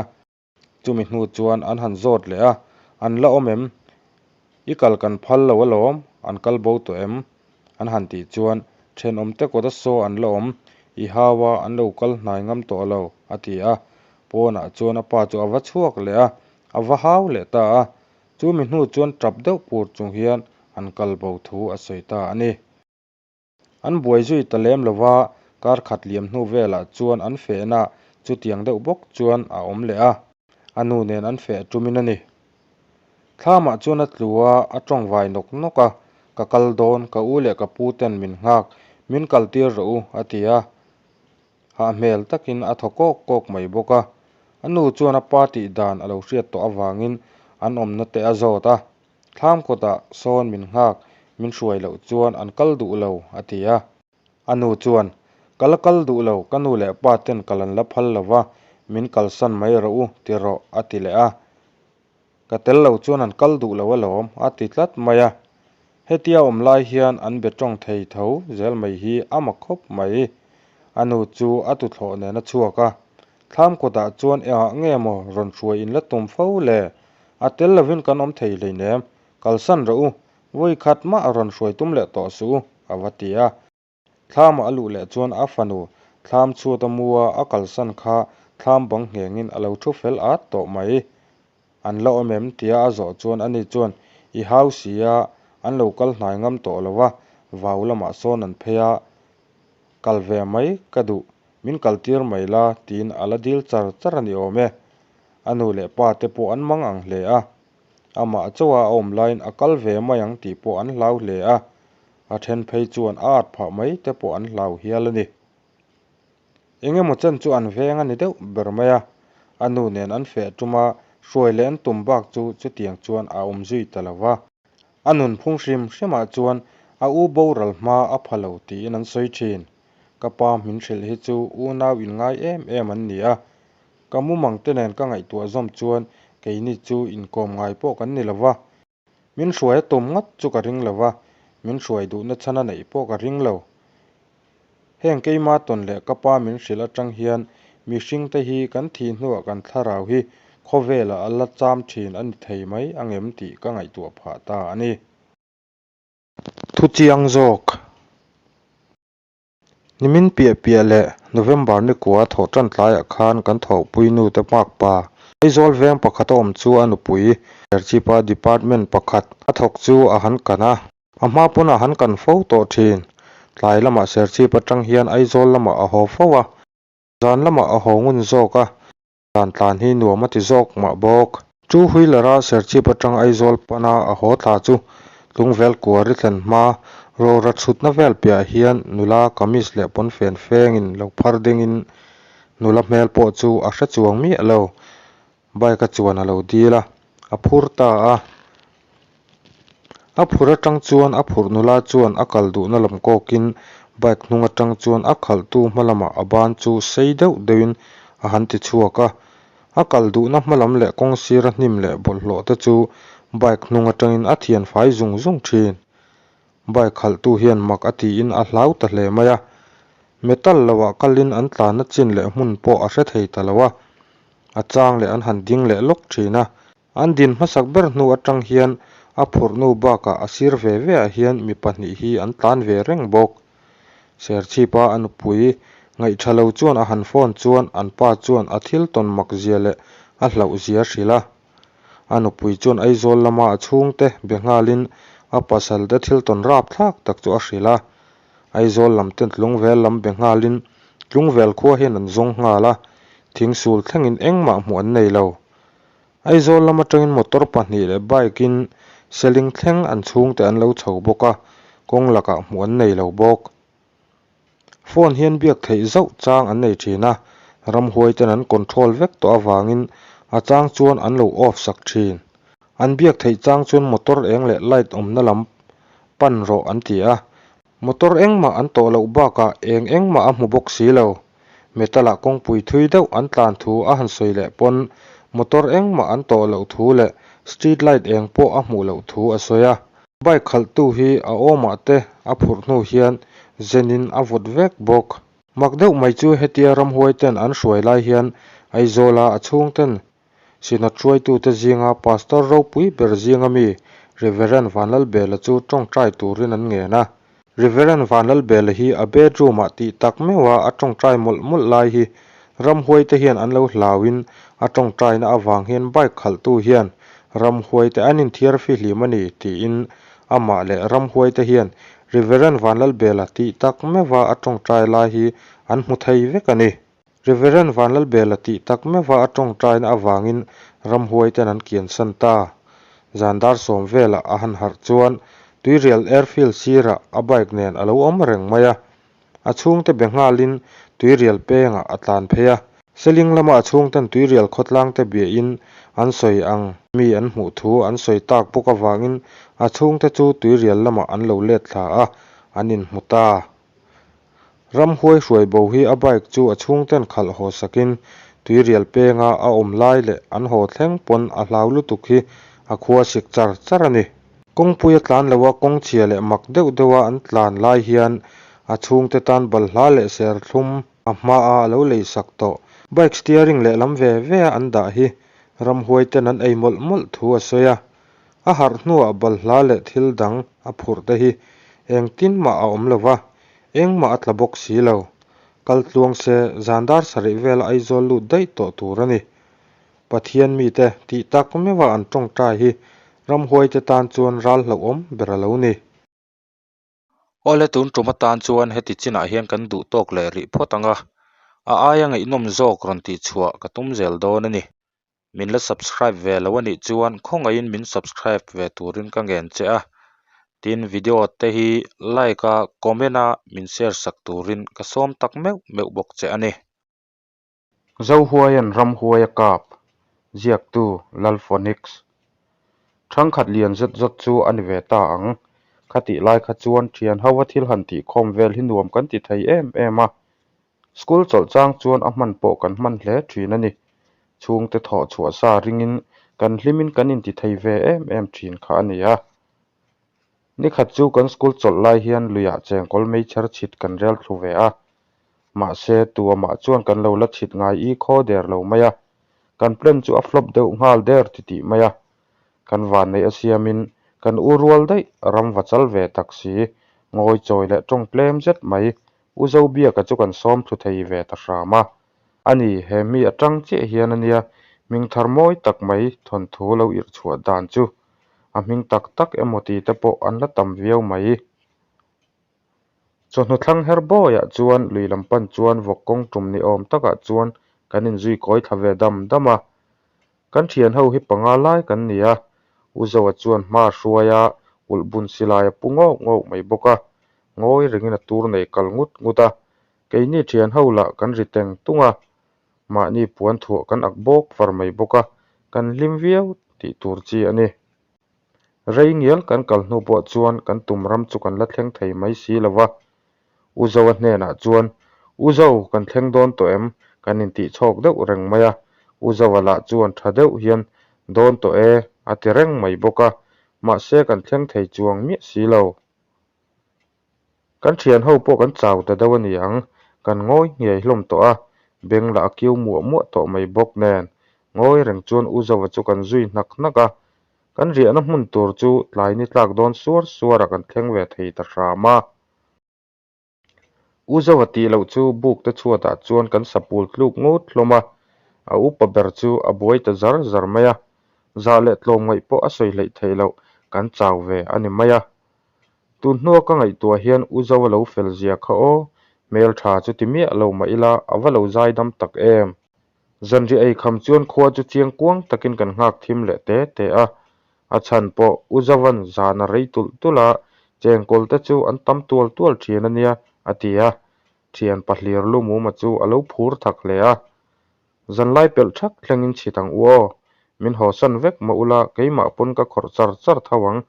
Chumi hnu chuan an han zawt leh a, An la awm em? I kal kan phal lo alawm, an kal bo tawh em? An han tih chuan, Thenawmte kawta saw an la awm, i hau a, an lo kal hnai ngam tawh lo, a ti a. Pawnah chuan a pa chu a va chhuak leh a, a va hau leh ta a. Chumi hnu chuan tap deuh pur chung hian an kal bo thu a sawi ta a ni. An buai zui ta lem lo va, kar khat liam hnu velah chuan an fehna chutiang deuh bawk chuan a awm leh a, a nu nen an feh tumin a ni. Thlamah chuan a tlu a, a tawng vai nawk nawk a, Ka kal dawn, ka u leh ka pu ten min nghak, min kaltir rawh u, a ti a. Hah hmel takin a thaw kawk kawk mai bawk a. A nu chuan a pa tih dan a lo hriat tawh avangin an awmna te a zawt a. Thlam kawtah sawn min nghak, min hruai loh chuan an kal duh lo, a ti a. A nu chuan, Ka la kal duh lo, ka nu leh pa ten kal an la phal lo va, min kalsan mai rawh u, ti rawh, a ti leh a. Ka tel lo chuan an kal duh lo alawm, a ti tlat mai a. Hetia awm lai hian an be tawng thei tho zel mai hi a mak khawp mai. A nu chu a tuthlawh nen a chhuak a. Thlam kawtah chuan engah nge maw rawn hruai in la tum fo le? A tel lovin kan awm thei hleinem, kalsan rawh u, vawi khat mah rawn hruai tum leh tawh suh u, a va ti a. Thlamah a luh leh chuan a fanu thlam chhuat a mu a, a kalsan kha thlam bang nghengin a lo thu fel at tawh mai. An la awm em? tia a zawh chuan ani chuan i hau si a, an lo kal hnai ngam tawh lo va, vau lamah sawn an phei a, kal ve mai ka duh, min kaltir mai la tiin a la dil char char a ni awm e. A nu leh pa te pawh an mang ang hle a, amah chauha a awm laiin a kal ve mai ang tih pawh an hlau hle a, A then phei chuan a at phah mai te pawh an hlau hial a ni. Eng emaw chen chu an veng a ni deuh ber mai a, a nu nen an feh tum a, hruai leh an tum bak chu chutiang chuan a awm zui ta lo va. A nunphung hrim hrimah chuan a u boral hma a pha lo tiin an sawi thin. Ka pa min hrilh hi chu unau inngai em em an ni a, ka mumang te nen ka ngaihtuah zawm chuan keini chu inkawm ngai pawh kan ni lo va. Min hruai a tum ngawt chu ka ring lo va, min hruai duhna chhan a neih pawh ka ring lo. Heng keima tawn leh ka pa min hrilh atang hian mihringte hi kan thih hnuah kan thlarau hi khawvelah a la cham thin a ni thei mai angem tih ka ngaihtuah phah ta a ni. Thu chiang zawk. Nimin piah piah leh November ni kua thawh tan tlaiah khan kan thawhpui nu te hmak pa Aizawl veng pakhat a awm chu a nupui Serchhipa department pakhat a thawk chu a han kan a. A hma pawn a han kan fo tawh thin. Tlai lamah Serchhip atang hian Aizawl lamah a haw fo a, zan lamah a haw ngun zawk a. Dan tlan hi nuam a ti zawk mah bawk. Two wheeler a Serchhip atang Aizawl pana a haw thla chu Tlungvel kuari thlen hma rora chhutna vel piah hian nula kamis leh pawnfen fengin lo phar dingin nula hmel pawh chu a hre chuang miah lo. Bike a chuan a lo dil a, a phur ta a. A phur atang chuan a phurh nula chuan a kal duhna lam kawkin bike hnung atang chuan a khalhtu hma lamah a ban chu sei deuh deuhin a han ti chhuak a. A kal duhna hma lam leh kawng sira hnim leh bawlhhlawh te chu bike hnung atangin a thian fai zung zung thin. Bike khalhtu hian mak a tiin a hlau ta hle mai a. Metal loah kalin an tlanna chin leh hmun pawh a hre thei ta lo a. A chang leh an han ding leh lawk thin a. An din hmasak ber hnu atang hian a phurhnu bakah a sir ve ve ah hian mi pahnih hi an tlan ve reng bawk. Serchhipa a nupui ngaihtha lo chuan a han phone chuan an pa chuan a thil tawn mak zia leh a hlauh zia a hrilh a. A nupui chuan Aizawl lama a chhungte be nghalin a pasal te thil tawn rapthlak tak chu a hrilh a. Aizawl lam ten Tlungvel lam be nghalin Tlungvel khua hian an zawng nghal a, thingsul thlengin engmah hmuh an nei lo. Aizawl lam atangin motor pahnih leh bike in Seling thleng an chhungte an lo chho bawk a, kawng lakah hmuh an nei lo bawk. Phone hian biak theih zauh chang an nei thin a, ramhuai ten an control vek tawh avangin a chang chuan an lo off sak thin. An biak theih chang chuan motor eng leh light awmna lam pan rawh an ti a, Motor engmah an tawh loh bakah eng engmah a hmu bawk si lo. Metal ah kawngpui thui deuh an tlan thu a han sawi leh pawn motor engmah an tawh loh thu leh street light eng pawh a hmuh loh thu a sawi a. Bike khalhtu hi a awmah te a phurh hnu hian zenin a vawt vek bawk. Mak deuh mai chu hetia ramhuai ten an hruai lai hian Aizawla a chhungten Synod hruaitute zinga Pastor ropui ber zinga mi Reverend Vanlalbela chu tawngtai turin an ngen a. Reverend Vanlalbela hi a bedroom-ah tih tak meuha a tawngtai mawlh mawlh lai hi ramhuaite hian an lo hlauin a tawngtaina avang hian bike khalhtu hian ramhuaite an inthiar fihlim a ni tiin amah leh ramhuaite hian Reverend Vanlalbela tih tak meuha a tawngtai lai hi an hmu thei vek a ni. Reverend Vanlalbela tih tak meuha a tawngtaina avangin ramhuai ten an kiansan ta. Zan dar sawm velah a han harh chuan Tuirial Airfield sirah a bike nen a lo awm reng mai a. A chhungte be nghalin Tuirial pengah a tlan phei a. Seling lama a chhungten Tuirial khawtlangte biahin an sawi ang mi an hmuh thu an sawi tak bawk avangin a chhungte chu Tuirial lamah an lo let thla a, an inhmu ta. Ramhuai hruai bo hi a bike chu a chhungten khalh haw sakin Tuirial penga a awm lai leh an haw thleng pawn a hlau lutuk hi a khua sik char char a ni. Kawngpui a tlan loha kawng chhia leh mak deuh deuha an tlan lai hian a chhungte tan balhla leh serthlum a hmaa a lo lei sak tawh. Bike steering lehlam ve ve a an dah hi ramhuai ten an ei mawlh mawlh thu a sawi a. A harh hnuah balhla leh thil dang a phurh te hi engtin mah a awm lo va, engmah a tla bawk si lo. Kal tluang se zan dar sarih vela Aizawl lut daih tawh tur a ni. Pathian mite tih tak meuha an tawngtai hi ramhuaite tan chuan ral hlauhawm ber a lo ni. Awle tun tum atan chuan heti chinah hian kan duh tawk leh rih phawt ang a, a aia ngaihnawm zawk rawn tihchhuah ka tum zel dawn a ni. Min la subscribe ve lo a nih chuan khawngaihin min subscribe ve turin ka ngen che a, tin video te hi like a comment a min share sak turin ka sawm tak meuh meuh bawk che a ni. Zohuaian Ramhuai a kap, ziaktu Lalphonix. Thangkhat lian zet zawt chu a ni ve ta ang. Khatih lai kha chuan thian ho a thil han tihkhawm vel hi nuam kan ti thei em em a. School chawlh chang chuan a hman pawh kan hman hle thin a ni. Chhungte thawh chhuah sa ringin kan hlimin kan inti thei ve em em thin kha a ni a. Nikhat chu kan school chawlh lai hian luiah chengkawl meichher chhit kan rel thlu ve a. Mahse, tuamah chuan kan lo la chhit ngai i khaw der lo mai a. Kan plan chu a flop deuh nghal der titih mai a. Kan vanneih a siamin kan u rual daih ram va chal ve tak si, ngawi chawi leh tawng tlem zet mai U Zobiaka chu kan sawm thlu thei ve ta hram a. Ani, he mi atang chiah hian a nia hming thar mawi tak mai thawnthu lo irh chhuah dan chu. A hming tak tak emaw ti te pawh an la tam viau mai. Chawhnu thlang her bawiah chuan lui lam pan chuan vawk kawng tum ni awm takah chuan kan inzui kawi thla ve dam dam a. Kan thian ho hi panga lai kan ni a, U Zoa chuan hma hruai a ulh bun silai a pu ngawk ngawk mai bawk a, ngawi rengin a tur nei kal ngut ngut a, keini thian ho lah kan ri teng tung a, mahni puan thuah kan ak bawk far mai bawk a, kan hlim viau tih tur chi a ni. Rei ngial kan kal hnu pawh chuan kan tum ram chu kan la thleng thei mai si lo va. U Zoa hnenah chuan, U Zo, kan thleng dawn tawh em? Kan intih chhawk deuh reng mai a. U Zoa lah chuan tha deuh hian, Dawn tawh e, a ti reng mai bawk a. Mahse kan thleng thei chuang miah si lo. Kan thian ho pawh kan chau ta deuh a ni ang, kan ngawi nghiai hlawm tawh a, beng lah a kiu muah muah tawh mai bawk nen, ngawi reng chuan U Zova chu kan zui hnak hnak a, kan riahna hmun tur chu tlai ni tlak dawn suar suar ah kan thleng ve thei ta hram a. U Zova tih loh chu buk te chhuat ah chuan kan sapul tluk ngut hlawm a, a upa ber chu a buai ta zar zar mai a, zah leh tlawmngaih pawh a sawi hleih theih loh kan chau ve a ni mai a. Tun hnua ka ngaihtuah hian U Zoa lo fel zia kha aw, hmeltha chu ti miah lo mah ila a va lo zaidam tak em. Zanriah ei kham chuan khua chu chiang kuang takin kan nghak thim leh te te a, a chhan pawh U Zovan zan a rei tulh tulh a, chengkawl te chu an tam tual tual thin a nia a ti a, thian pahlir lumuma chu a lo phur thak hle a. Zanlai pelh thak thlengin chhit ang u aw, min hawsan vek mah ula keimah pawn ka khawrh char char tho ang,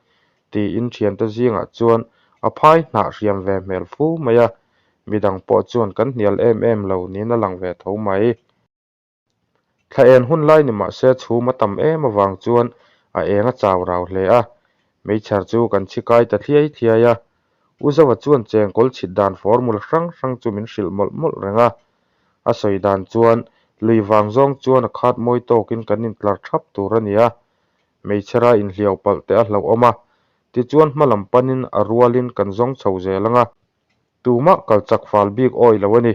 tiin thiante zingah chuan a phai hnah hriam ve hmel fu mai a, midang pawh chuan kan hnial em em lo niin a lang ve tho mai. Thla en hun lai ni mah se chhum a tam em avang chuan a eng a chau rau hle a, meichher chu kan chhi kai ta thliai thliai a, U Zova chuan chengkawl chhit dan formula hrang hrang chu min hrilh mawlh mawlh reng a, A sawi dan chuan lui vang zawng chuan a khat mawi tawkin kan intlar thap tur a ni a, hmeichhera inhliau palh te a hlauhawm a, tichuan hma lam panin a rualin kan zawng chho zel ang a, tumah kal chak fal bik awi lo a ni.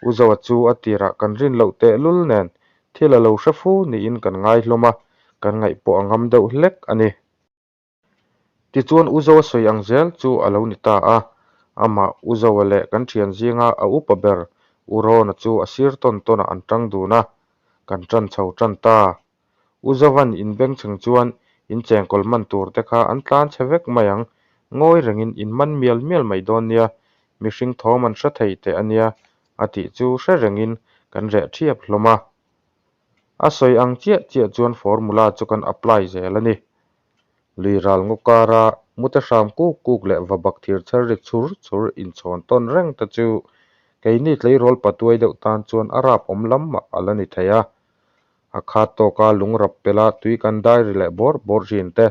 U Zoa chu a tirah kan rin loh tehlul nen thil a lo hre fu niin kan ngai hlawm a, kan ngaih pawh a ngam deuh hlek a ni. Tichuan U Zoa sawi ang zel chu a lo ni ta a, amah U Zoa leh kan thian zinga a upa ber U Rawna chu a sir tawn tawnah an tang dun a, kan tan chho tan ta. U Zovan inbengchheng chuan in chengkawl man tur te kha an tlan chhe vek mai ang, Ngawi rengin in man mial mial mai dawn nia, mihring thawm an hre thei teh a nia, a tih chu hre rengin kan reh ṭhiap hlawm a. A sawi ang chiah chiah chuan formula chu kan apply zel a ni. Lui ral ngaw kara mute hram kuk kuk leh va bak thir chher ri chhur chhur inchhawn tawn reng te chu keini tleirawl patuai deuh tan chuan a rap awm lam mah a la ni thei a. A khat tawka lung rap pela tui kan dai ri leh bawrh bawrh thin te,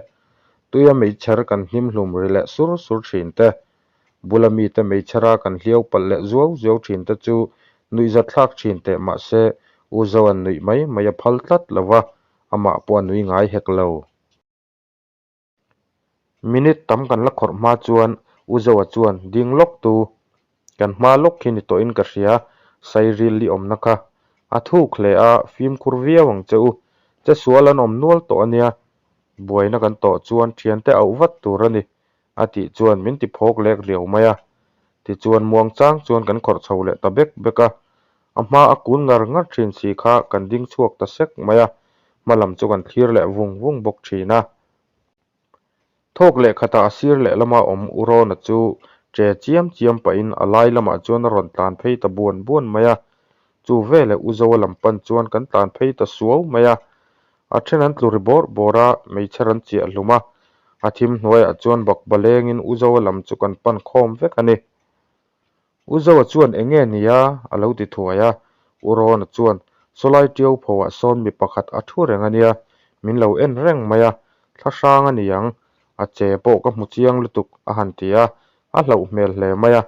tuia meichher kan hnim hlum ri leh sur sur thin te, bula mite meichhera kan hliau palh leh zuau zuau thin te chu nuihzatthlak thin teh mahse U Zoan nuih mai mai a phal tlat lo va, amah pawh a nui ngai hek lo. Minute tam kan la khawrh hma chuan U Zoa chuan ding lawk tu kan hma lawk khi ni tawhin ka hria, Sairil li awmna kha a thuk hle a, fimkhur viau ang che u, che sual an awm nual tawh a nia, buaina kan tawh chuan thiante auh vat tur a ni, a tih chuan min ti phawk lek riau mai a. Tichuan muang chang chuan kan khawrh chho leh ta bek bek a, a hma a kun ngar ngar thin si kha kan ding chhuak ta sek mai a, hma lam chu kan thlir leh vung vung bawk thin a. Thawk leh khatah a sir leh lama awm U Rawna chu che chiam chiam pahin a lai lamah chuan a rawn tlan phei ta buan buan mai a, chu veleh U Zoa lam pan chuan kan tlan phei ta suau mai a, a then an tlu ri bawrh bawrh a, meichher an chiah hlum a, a thim hnuaiah chuan bakba lengin U Zoa lam chu kan pan khawm vek a ni. U Zoa chuan eng nge nia? a lo ti thuai a. U Rawna chuan, Sawlai ṭiau phoah sawn mi pakhat a thu reng a nia, min lo en reng mai a, thla hrang a ni ang, a che pawh ka hmu chiang lutuk, a han ti a, a hlauh hmel hle mai a,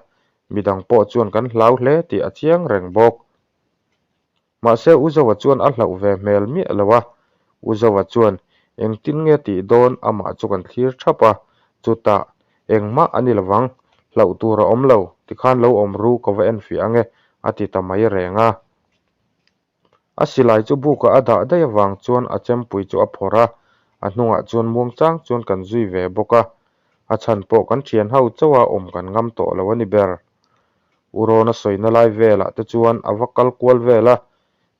midang pawh chuan kan hlau hle tih a chiang reng bawk. Mahse U Zoa chuan a hlauh ve hmel miah lo a, U Zoa chuan engtin nge tih dawn amah chu kan thlir thap a, chutah engmah a ni lovang, hlauh tur a awm lo, tikhan lo awm ru ka va enfiah ange a ti ta mai reng a. A silai chu bukah a dah daih avang chuan a chempui chu a phawrh a, a hnungah chuan muangchang chuan kan zui ve bawk a, a chhan pawh kan thian ho chauha awm kan ngam tawh lo a ni ber. U Rawna sawina lai velah te chuan a va kal kual vel a,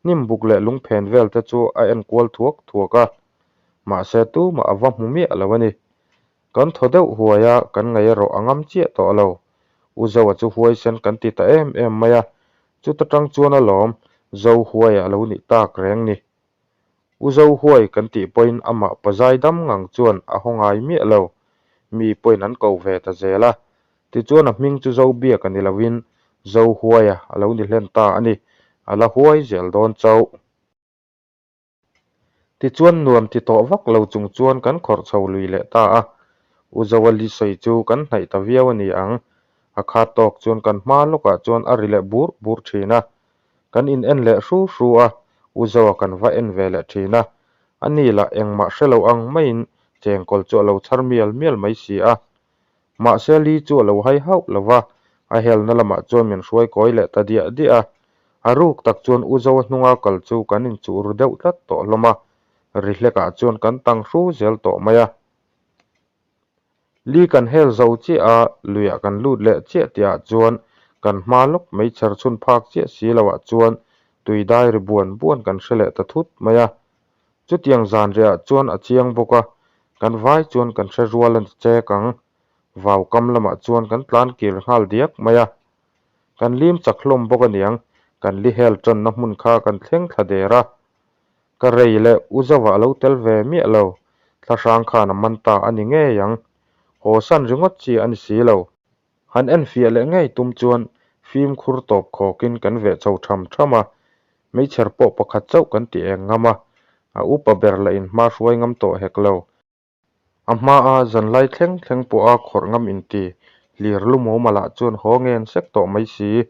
hnim buk leh lungphen vel te chu a en kual thuak thuak a, mahse tumah a va hmu miah lo a ni. Kan thaw deuh huai a, kan ngaih erawh a ngam chiah tawh lo. U Zoa chu huaisen kan ti ta em em mai a, chuta tang chuan alawm Zohuaia a lo nih tak reng ni. U Zohuai kan tih pawhin amah pazai dam ngang chuan a haw ngai miah lo. Mi pawhin an ko ve ta zel a. Tichuan a hming chu Zobiak a ni loin Zohuaia a lo ni hlen ta a ni. A la huai zel dawn chauh. Tichuan nuam ti tawh vak lo chung chuan kan khawrh chho lui leh ta a. U Zoali sawi chu kan hnaih ta viau a ni ang. A khat tawk chuan kan hma lawkah chuan a ri leh burh burh thin a. Kan in en leh hru hru a, U Zoa kan va en ve leh thin a. Ani lah engmah hre lo ang maiin chengkawl chu a lo chhar mial mial mai si a. Mahse Li chu a lo hai hauh lo va, a helna lamah chuan min hruai kawi leh ta diah diah a. A ruk tak chuan U Zoa hnunga kal chu kan inchuh ru deuh tlat tawh hlawm a, ri hlekah chuan kan tang hru zel tawh mai a. Li kan hel zo chiah a, luiah kan lut leh chiah tihah chuan kan hma lawk mai chher chhun phak chiah si loah chuan tui dai ri buan buan kan hre leh ta thut mai a. Chutiang zan riahah chuan a chiang bawk a, kan vai chuan kan hre rual a ni chek ang. Vau kam lamah chuan kan tlan kir nghal diak mai a. Kan lim chak hlawm bawk aniang, kan li hel tanna hmun kha kan thleng thla der a. Ka rei leh u Zova a lo tel ve miah lo, thlahrang khan a man ta a ni ngei ang. Haw san ringawt chi a ni si lo. Han enfiah leh ngei tum chuan fimkhur tawp khawkin kan veh chho tham tham a, meichher pawh pakhat chauh kan ti eng ngam a, a upa ber lah in hma hruai ngam tawh hek lo. A hmaa zanlai thleng thleng pawha khawrh ngam inti hlir lumawma lah chuan haw ngen sek tawh mai si.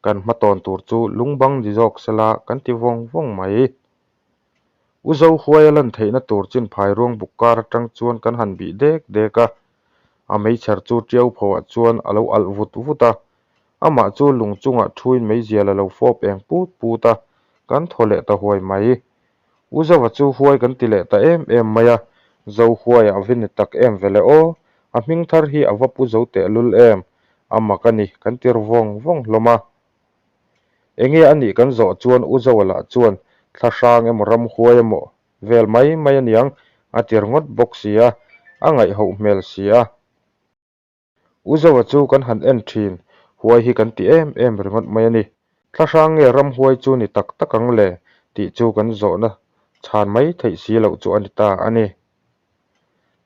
Kan hma tawn tur chu lungbang ni zawk sela kan ti vawng vawng mai. U Zohuaia lan theihna tur chin phai ruang buk kar atang chuan kan han bih dek dek a. A meichher chu tiau phoah chuan a lo alh vut vut a. Amah chu lung chungah thuin meizial a lo fawp eng put put a, kan thaw leh ta huai mai. U Zova chu huai kan ti leh ta em em mai a, Zo huai a va ni tak em vele aw, a hming thar hi a va pu zo tehlul em, a mak a ni kan ti ru vawng vawng hlawm a. Enge a nih kan zawh chuan U Zoa lah chuan thla hrang emaw ram huai emaw vel mai mai a niang a ti ringawt bawk si a, a ngaihhoh hmel si a. U Zoa chu kan han en thin, huai hi kan ti em em ringawt mai a ni. Thlahrang nge ramhuai chu ni tak tak ang le tih chu kan zawhna chhan mai theih si loh chu a ni ta a ni.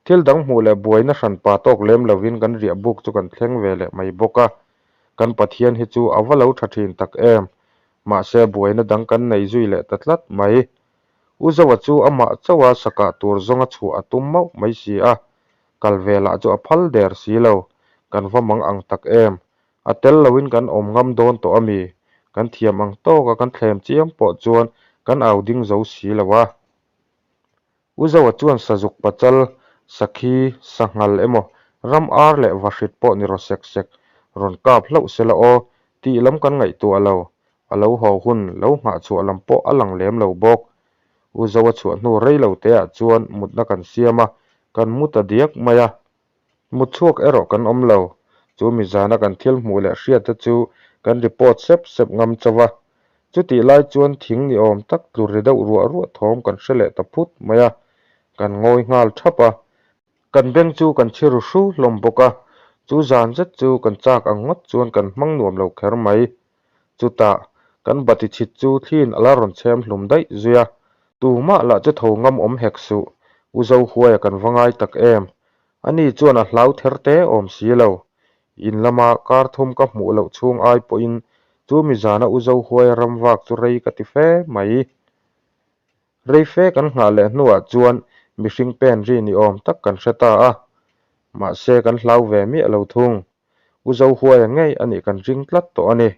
Thil dang hmuh leh buaina hran pa tawk lem lovin kan riah buk chu kan thleng ve leh mai bawk a. Kan Pathian hi chu a va lo tha thin tak em! Mahse buaina dang kan nei zui leh ta tlat mai. U Zoa chu amah chauha sakah tur zawnga chhuah a tum mauh mai si a, kal ve lah chu a phal der si lo. Kan va mang ang tak em! A tel loin kan awm ngam dawn tawh a mi? Kan thiam ang tawka kan thlem chiam pawh chuan kan au ding zo si lo a. U Zoa chuan sazuk pachal, sakhi, sanghal emaw ram ar leh vahrit pawh ni raw sek sek rawn kap hlauh se la aw tih lam kan ngaihtuah lo. A lo haw hun lo nghah chhuah lam pawh a lang lem lo bawk. U Zoa chhuah hnu rei lo teah chuan mutna kan siam a, kan mu ta diak mai a. Mut chhuak erawh kan awm lo. Chu mi zana kan thil hmuh leh hriat te chu kan report sep sep ngam chauh a. Chutih lai chuan thing ni awm tak tlu ri deuh ruah ruah thawm kan hre leh ta phut mai a. Kan ngawi nghal thap a. Kan beng chu kan chhi ru hru hlawm bawk a. Chu zan zet chu kan chak ang ngawt chuan kan hmang nuam lo kher mai. Chutah, kan bati chhit chu thliin a la rawn chhem hlum daih zui a. Tumah lah chu tho ngam awm hek suh, U Zohuaia kan va ngai tak em? Ani chuan a hlau ther te awm si lo. In lama kar thum ka hmuh loh chhung ai pawhin chu mi zana U Zohuaia ram vak chu rei ka ti fe mai. Rei fe kan nghah leh hnuah chuan mihring pen ri ni awm tak kan hre ta a. Mahse kan hlau ve miah lo thung. U Zohuaia ngei a nih kan ring tlat tawh a ni.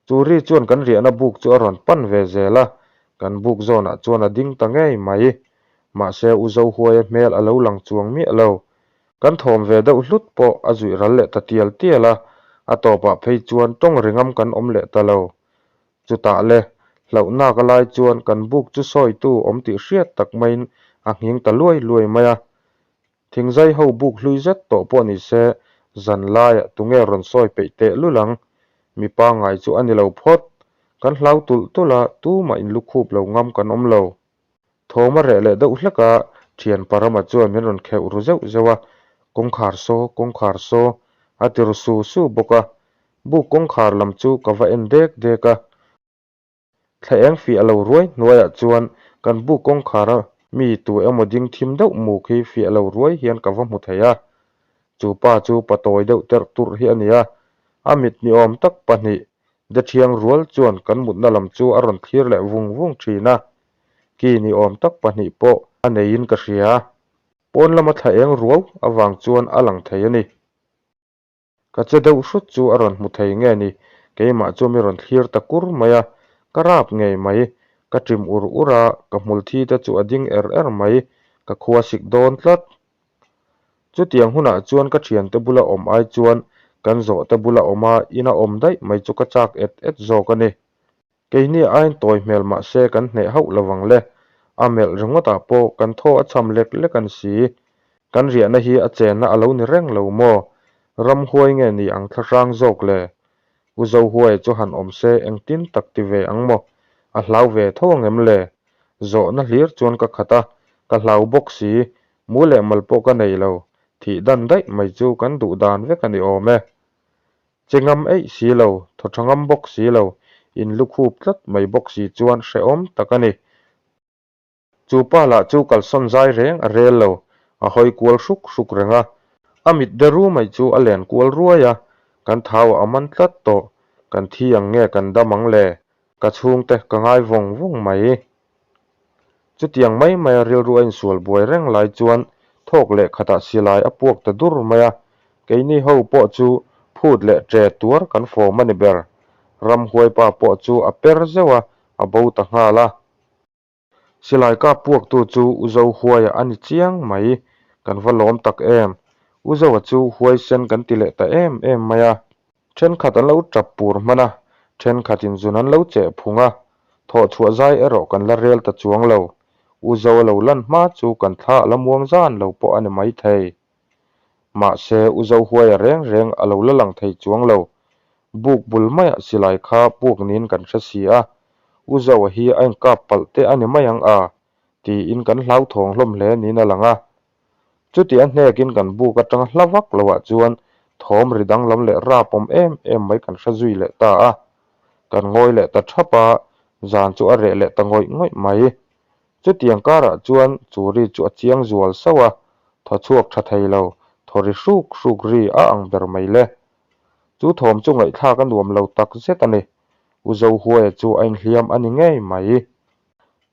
Chu ri chuan kan riahna buk chu a rawn pan ve zel a, kan buk zawnah chuan a ding ta ngei mai. Mahse U Zohuaia hmel a lo lang chuang miah lo. Kan thawm ve deuh hlut pawh a zuih ral leh ta tial tial a, a tawpah phei chuan tawng ringam kan awm leh ta lo. Chutah le, hlauhnak a lai chuan kan buk chu sawitu awm tih hriat tak maiin a nghing ta luai luai mai a. Thingzai ho buk hlui zet tawh pawh ni se, zan laiah tunge rawn sawi peih teh lul ang? Mi pangngai chu a ni lo phawt. Kan hlau tulh tulh a, tumah in lukhup lo ngam kan awm lo. Thawm a reh leh deuh hlek a, thian Parama chuan min rawn kheuh ru zeuh zeuh a, Kawngkhar saw, kawngkhar saw, a ti ru su su bawk a. Buk kawngkhar lam chu ka va en dek dek a. Thla eng fiah lo ruai hnuaiah chuan kan buk kawngkhara mi tu emaw ding thim deuh muk hi fiah lo ruai hian ka va hmu thei a. Chu pa chu pa tawi deuh terh turh hi a ni a, a mit ni awm tak pahnih de thiang rual chuan kan mutna lam chu a rawn thlir leh vung vung thin a. Ki ni awm tak pahnih pawh a neiin ka hria. Pawn lama thla eng ruau avang chuan a lang thei a ni. Ka che deuh hrut chu a rawn hmu thei nge ni, keimah chu mi rawn thlir ta kur mai a, ka rap ngei mai, ka ṭim ur ur a, ka hmul thi te chu a ding er er mai, ka khua sik dawn tlat. Chutiang hunah chuan ka ṭhiante bula awm ai chuan kan zawhte bula awm a ina awm daih mai chu ka chak et et zawk a ni. Keini aiin tawi hmel mah se kan hneh hauh lo vang le. A melh ringawtah pawh kan thaw a cham lek lek an si. Kan riahna hi a chenna a lo ni reng lo maw? Ramhuai nge ni ang thlahrang zawk le? U Zohuaia chu han awm se engtin tak ti ve ang maw? A hlau ve tho ang em le? Zawhna hlir chuan ka khat a, ka hlau bawk si. Mu leh mal pawh ka nei lo. Thih dan daih mai chu kan duh dan vek a ni awm e. Che ngam eih si lo, thaw tha ngam bawk si lo, in lu khup tlat mai bawk si chuan hrehawm tak a ni. Chu pa lah chu kalsawn zai reng a rel lo, a hawi kual hruk hruk reng a. A mit de ru mai chu a len kual ruai a, kan thau a man tlat tawh, kan thi ang nge kan dam ang le, ka chhungte ka ngai vawng vawng mai. Chutiang mai maia rilru a insual buai reng lai chuan thawk leh khatah silai a puak ta dur mai a, keini ho pawh chu phut leh ṭe tuar kan fawm a ni ber. Ramhuaipa pawh chu a per zeuh a, a bo ta nghal a. Silai kap puaktu chu U Zohuaia a ni chiang mai, kan va lawm tak em. U Zoa chu huaisen kan ti leh ta em em mai a. Thenkhat an lo tap pur hman a, thenkhatin zun an lo cheh phung a, thawh chhuah zai erawh kan la rel ta chuang lo. U Zo a lo lan hma chu kan thla a la muang zan lo pawh a ni maithei. Mahse, U Zo huaia reng reng a lo la lang thei chuang lo. Buk bul maiah silai kha puk niin kan hre si a, U Zoa hi a inkap palh te a ni mai ang a, tiin kan hlauthawng hlawm hle niin a lang a. Chuti a hnekin kan buk atanga hla vak loah chuan thawm ri danglam leh rap awm em em mai kan hre zui leh ta a. Kan ngawi leh ta thap a, zan chu a reh leh ta ngawih ngawih mai. Chutiang karah chuan chu ri chu a chiang zual sauh a, thaw chhuak tha thei lo, thaw ri hruk hruk ri a ang ber mai le. Chu thawm chu ngaihthlak a nuam lo tak zet a ni. U Zohuaia chu a inhliam a ni ngei mai.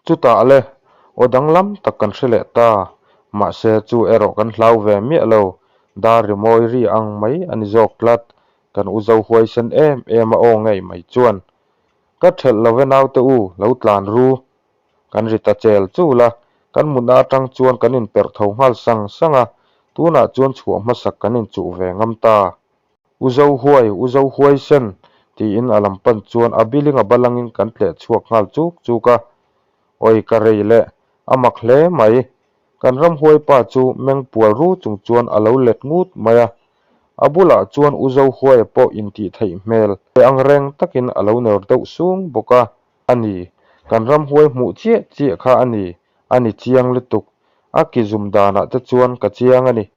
Chutah le, aw danglam tak kan hre leh ta. Mahse, chu erawh kan hlau ve miah lo. Dar rimawi ri ang mai a ni zawk tlat. Kan u zo huaisen em em a aw ngei mai chuan, Ka ṭhelh lo ve naute u, lo tlan ru. Kan ri ta chel chul a, kan mutna aṭang chuan kan inperh tho nghal sang sang a, tunah chuan chhuah hmasak kan inchuh ve ngam ta. U zo huai, u zo huaisen, tiin a lam pan chuan a biling a balangin kan tleh chhuak nghal chuk chuk a. Awi ka rei leh, a mak hle mai. Kan ramhuai pa chu meng pual ru chung chuan a lo let ngut mai a. A bulah chuan u zo huaia pawh intih theih hmel ve ang reng takin a lo ner deuh sung bawk a. A ni, kan ramhuai hmuh chiah chiah kha a ni, a ni chiang lutuk. A ki zum danah te chuan ka chiang a ni.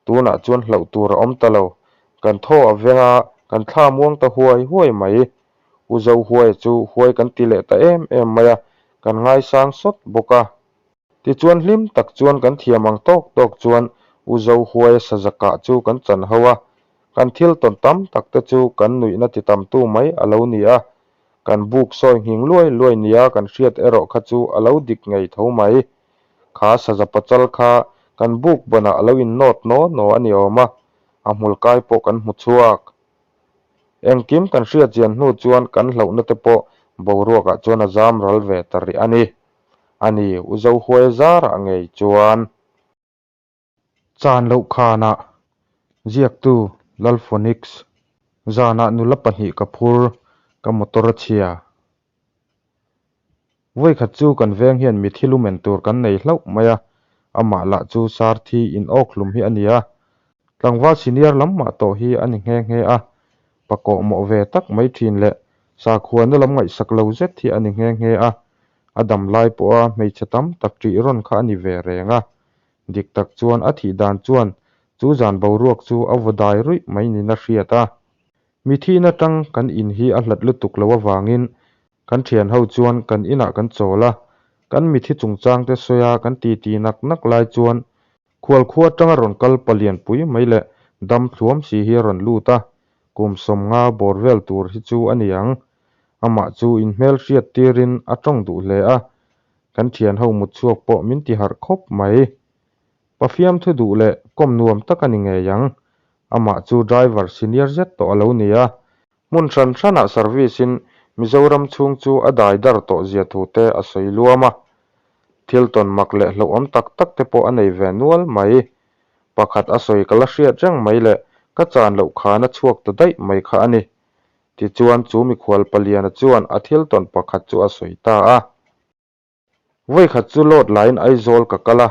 Tunah chuan hlauh tur a awm ta lo. Kan thaw a veng a, kan thla muang ta huai huai mai. U Zo huai chu huai kan ti leh ta em em mai a, kan ngaisang sawt bawk a. Tichuan hlim tak chuan kan thiam ang tawk tawk chuan U Zo huaia sazakah chu kan chan ho a. Kan thil tawn tam tak te chu kan nuihna ti tamtu mai a lo ni a. Kan buk sawi nghing luai luai nia kan hriat erawh kha chu a lo dik ngei tho mai. Kha saza pachal kha kan buk banah a lo innawt naw naw a ni awm a, a hmul kai pawh kan hmu chhuak. Engkim kan hriat chian hnu chuan kan hlauhna te pawh boruakah chuan a zam ral ve ta rih a ni. A ni, U Zohuaia zarah ngei chuan. Chan loh khanah ziaktu Lalphonix, Zanah nula pahnih ka phur, ka motor a chhia. Vawikhat chu kan veng hian mithi lumen tur kan nei hlauh mai a, amah lah chu sarthi in awk hlum hi a ni a, tlangval senior lam mah tawh hi a ni nghe nghe a, pakawh mawh ve tak mai thin leh sakhuana lam ngaihsak lo zet hi a ni nghe nghe a, a dam lai pawha hmeichhe tam tak ṭih rawn kha a ni ve reng a, dik tak chuan a thih dan chuan chu zan boruak chu a vaw dai ruih mai niin a hriat a. Mithiin atang kan in hi a hlat lutuk lo avangin kan thian ho chuan kan inah kan chawl a, kan mithi chungchang te sawi a kan titi nak nak lai chuan khualkhua atanga rawn kal palian pui mai leh dam thluam si hi a rawn lut a, kum 50 bawr vel tur hi chu a ni ang. Amah chu inhmel hriat tirin a tawng duh hle a, kan thian ho mut chhuak pawh min ti harh khawp mai. Pafiam thu duh leh kawm nuam tak a ni ngei ang. Amah chu driver senior zet tawh a lo ni a. Hmun hran hranah service in Mizoram chhung chu a dai dar tawh zia thu te a sawi luam a. Thil tawn mak leh hlauhawm tak tak te pawh a nei ve nual mai. Pakhat a sawi ka la hriat reng mai leh ka chan loh khan a chhuak ta daih mai kha a ni. Tichuan chu mikhual paliana chuan a thil tawn pakhat chu a sawi ta a. Vawikhat chu load laiin Aizawl ka kal a,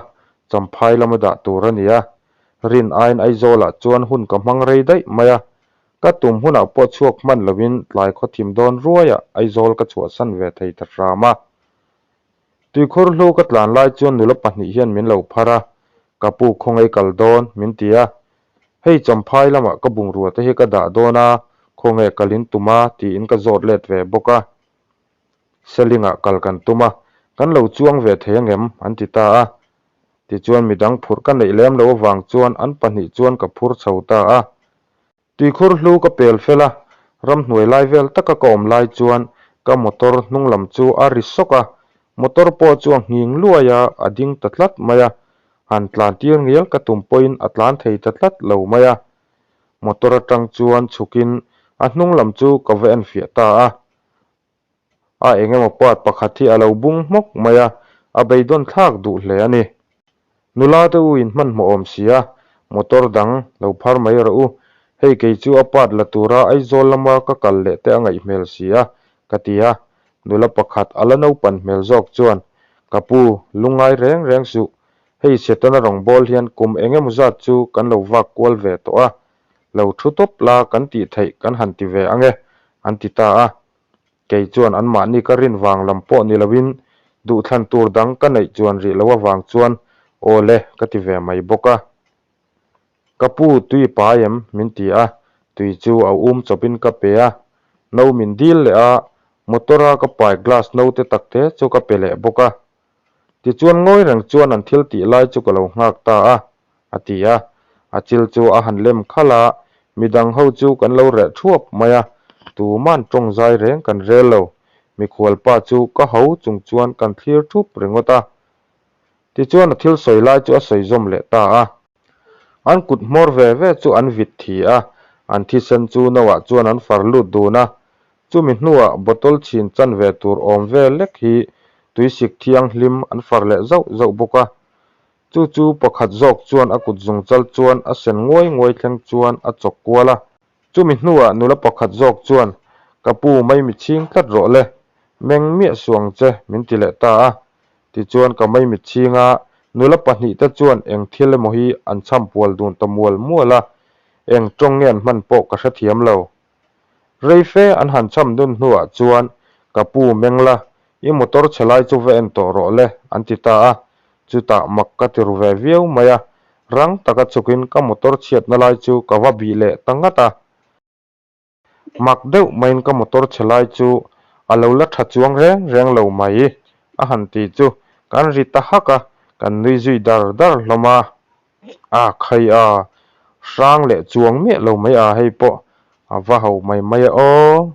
Champhai lama dah tur a ni a. Rin aiin Aizawlah chuan hun ka hmang rei daih mai a, ka tum hunah pawh chhuak hman loin tlai khawthim dawn ruaiah Aizawl ka chhuahsan ve thei ta hram a. Tuikhur hlu ka tlan lai chuan nula pahnih hian min lo phar a, ka pu khawngaih kal dawn min ti a. Hei Champhai lamah ka bungrua te hi ka dah dawn a, khawngaih kal in tum a tiin ka zawt let ve bawk a. Selingah kal kan tum a, kan lo chuang ve thei angem? an ti ta a. Tichuan midang phurh ka neih lem lo avang chuan an pahnih chuan ka phur chho ta a. Tuikhur hlu ka pel fel a, ramhnuai lai vel taka ka awm lai chuan ka motor hnung lam chu a ri sawk a, motor pawh chu a nghing luai a, a ding ta tlat mai a. Han tlan tir ngial ka tum pawhin a tlan thei ta tlat lo mai a. Motor atang chuan chhukin a hnung lam chu ka va enfiah ta a. A eng emaw part pakhat hi a lo bung hmawk mai a, a beidawn thlak duh hle a ni. Nula te u in hmanhmawh awm si a, motor dang lo phar mai rawh u, hei kei chu a part la tura Aizawl lama ka kal leh te a ngaih hmel si a, ka ti a. Nula pakhat a la naupan hmel zawk chuan, Ka pu, lungngai reng reng suh, hei Setana rawngbâwl hian kum eng emaw zat chu kan lo vak kual ve tawh a, lo thu tawp la kan tih theih kan han ti ve ang e, an ti ta a. Kei chuan anmahni ka rin vang lam pawh ni loin duhthlan tur dang ka neih chuan rih loh avang chuan aw le ka ti ve mai bawk a. Ka pu, tui i pai em? min ti a, tui chu a um chawpin ka pe a. No min dil leh a, motor a ka pai glass no te tak te chu ka pe leh bawk a. Tichuan ngawi reng chuan an thil tih lai chu ka lo nghak ta a, a ti a. A chil chu a han lem khalh a, midang ho chu kan lo reh thuap mai a, tuman tawng zai reng kan rel lo. Mikhualpa chu ka ho chung chuan kan thlir thup ringawt a. Tichuan a thil sawi lai chu a sawi zawm leh ta a. An kut hmawr ve ve chu an vit thi a, an thisen chu no ah chuan an far lut dun a. Chumi hnuah bottle chhin chan ve tur awm ve lek hi tuisik thianghlim an far leh zauh zauh bawk a. Chu chu pakhat zawk chuan a kut zungchal chuan a sen nguai nguai thleng chuan a chawk kual a. Chumi hnuah nula pakhat zawk chuan, Ka pu maimi chhing tlat rawh le, meng miah suh ang che, min ti leh ta a. Tichuan ka maimi chhinga nula pahnihte chuan eng thil emaw hi an chham pual dun ta mual mual a, eng tawng nge an hman pawh ka hrethiam lo. Rei fe an han chham dun hnuah chuan, Ka pu meng la, i motor chhe lai chu va en tawh rawh le, an ti ta a. Chutah mak ka ti ru ve viau mai a, rang taka chhukin ka motor chhiatna lai chu ka va bih leh ta ngat a. Mak deuh maiin ka motor chhe lai chu a lo la tha chuang reng reng lo mai, a han ti chu kan ri ta hak a, kan nui zui dar dar hlawm a. A khai a, hrang leh chuang miah lo mai a hei pawh a va ho mai mai a aw.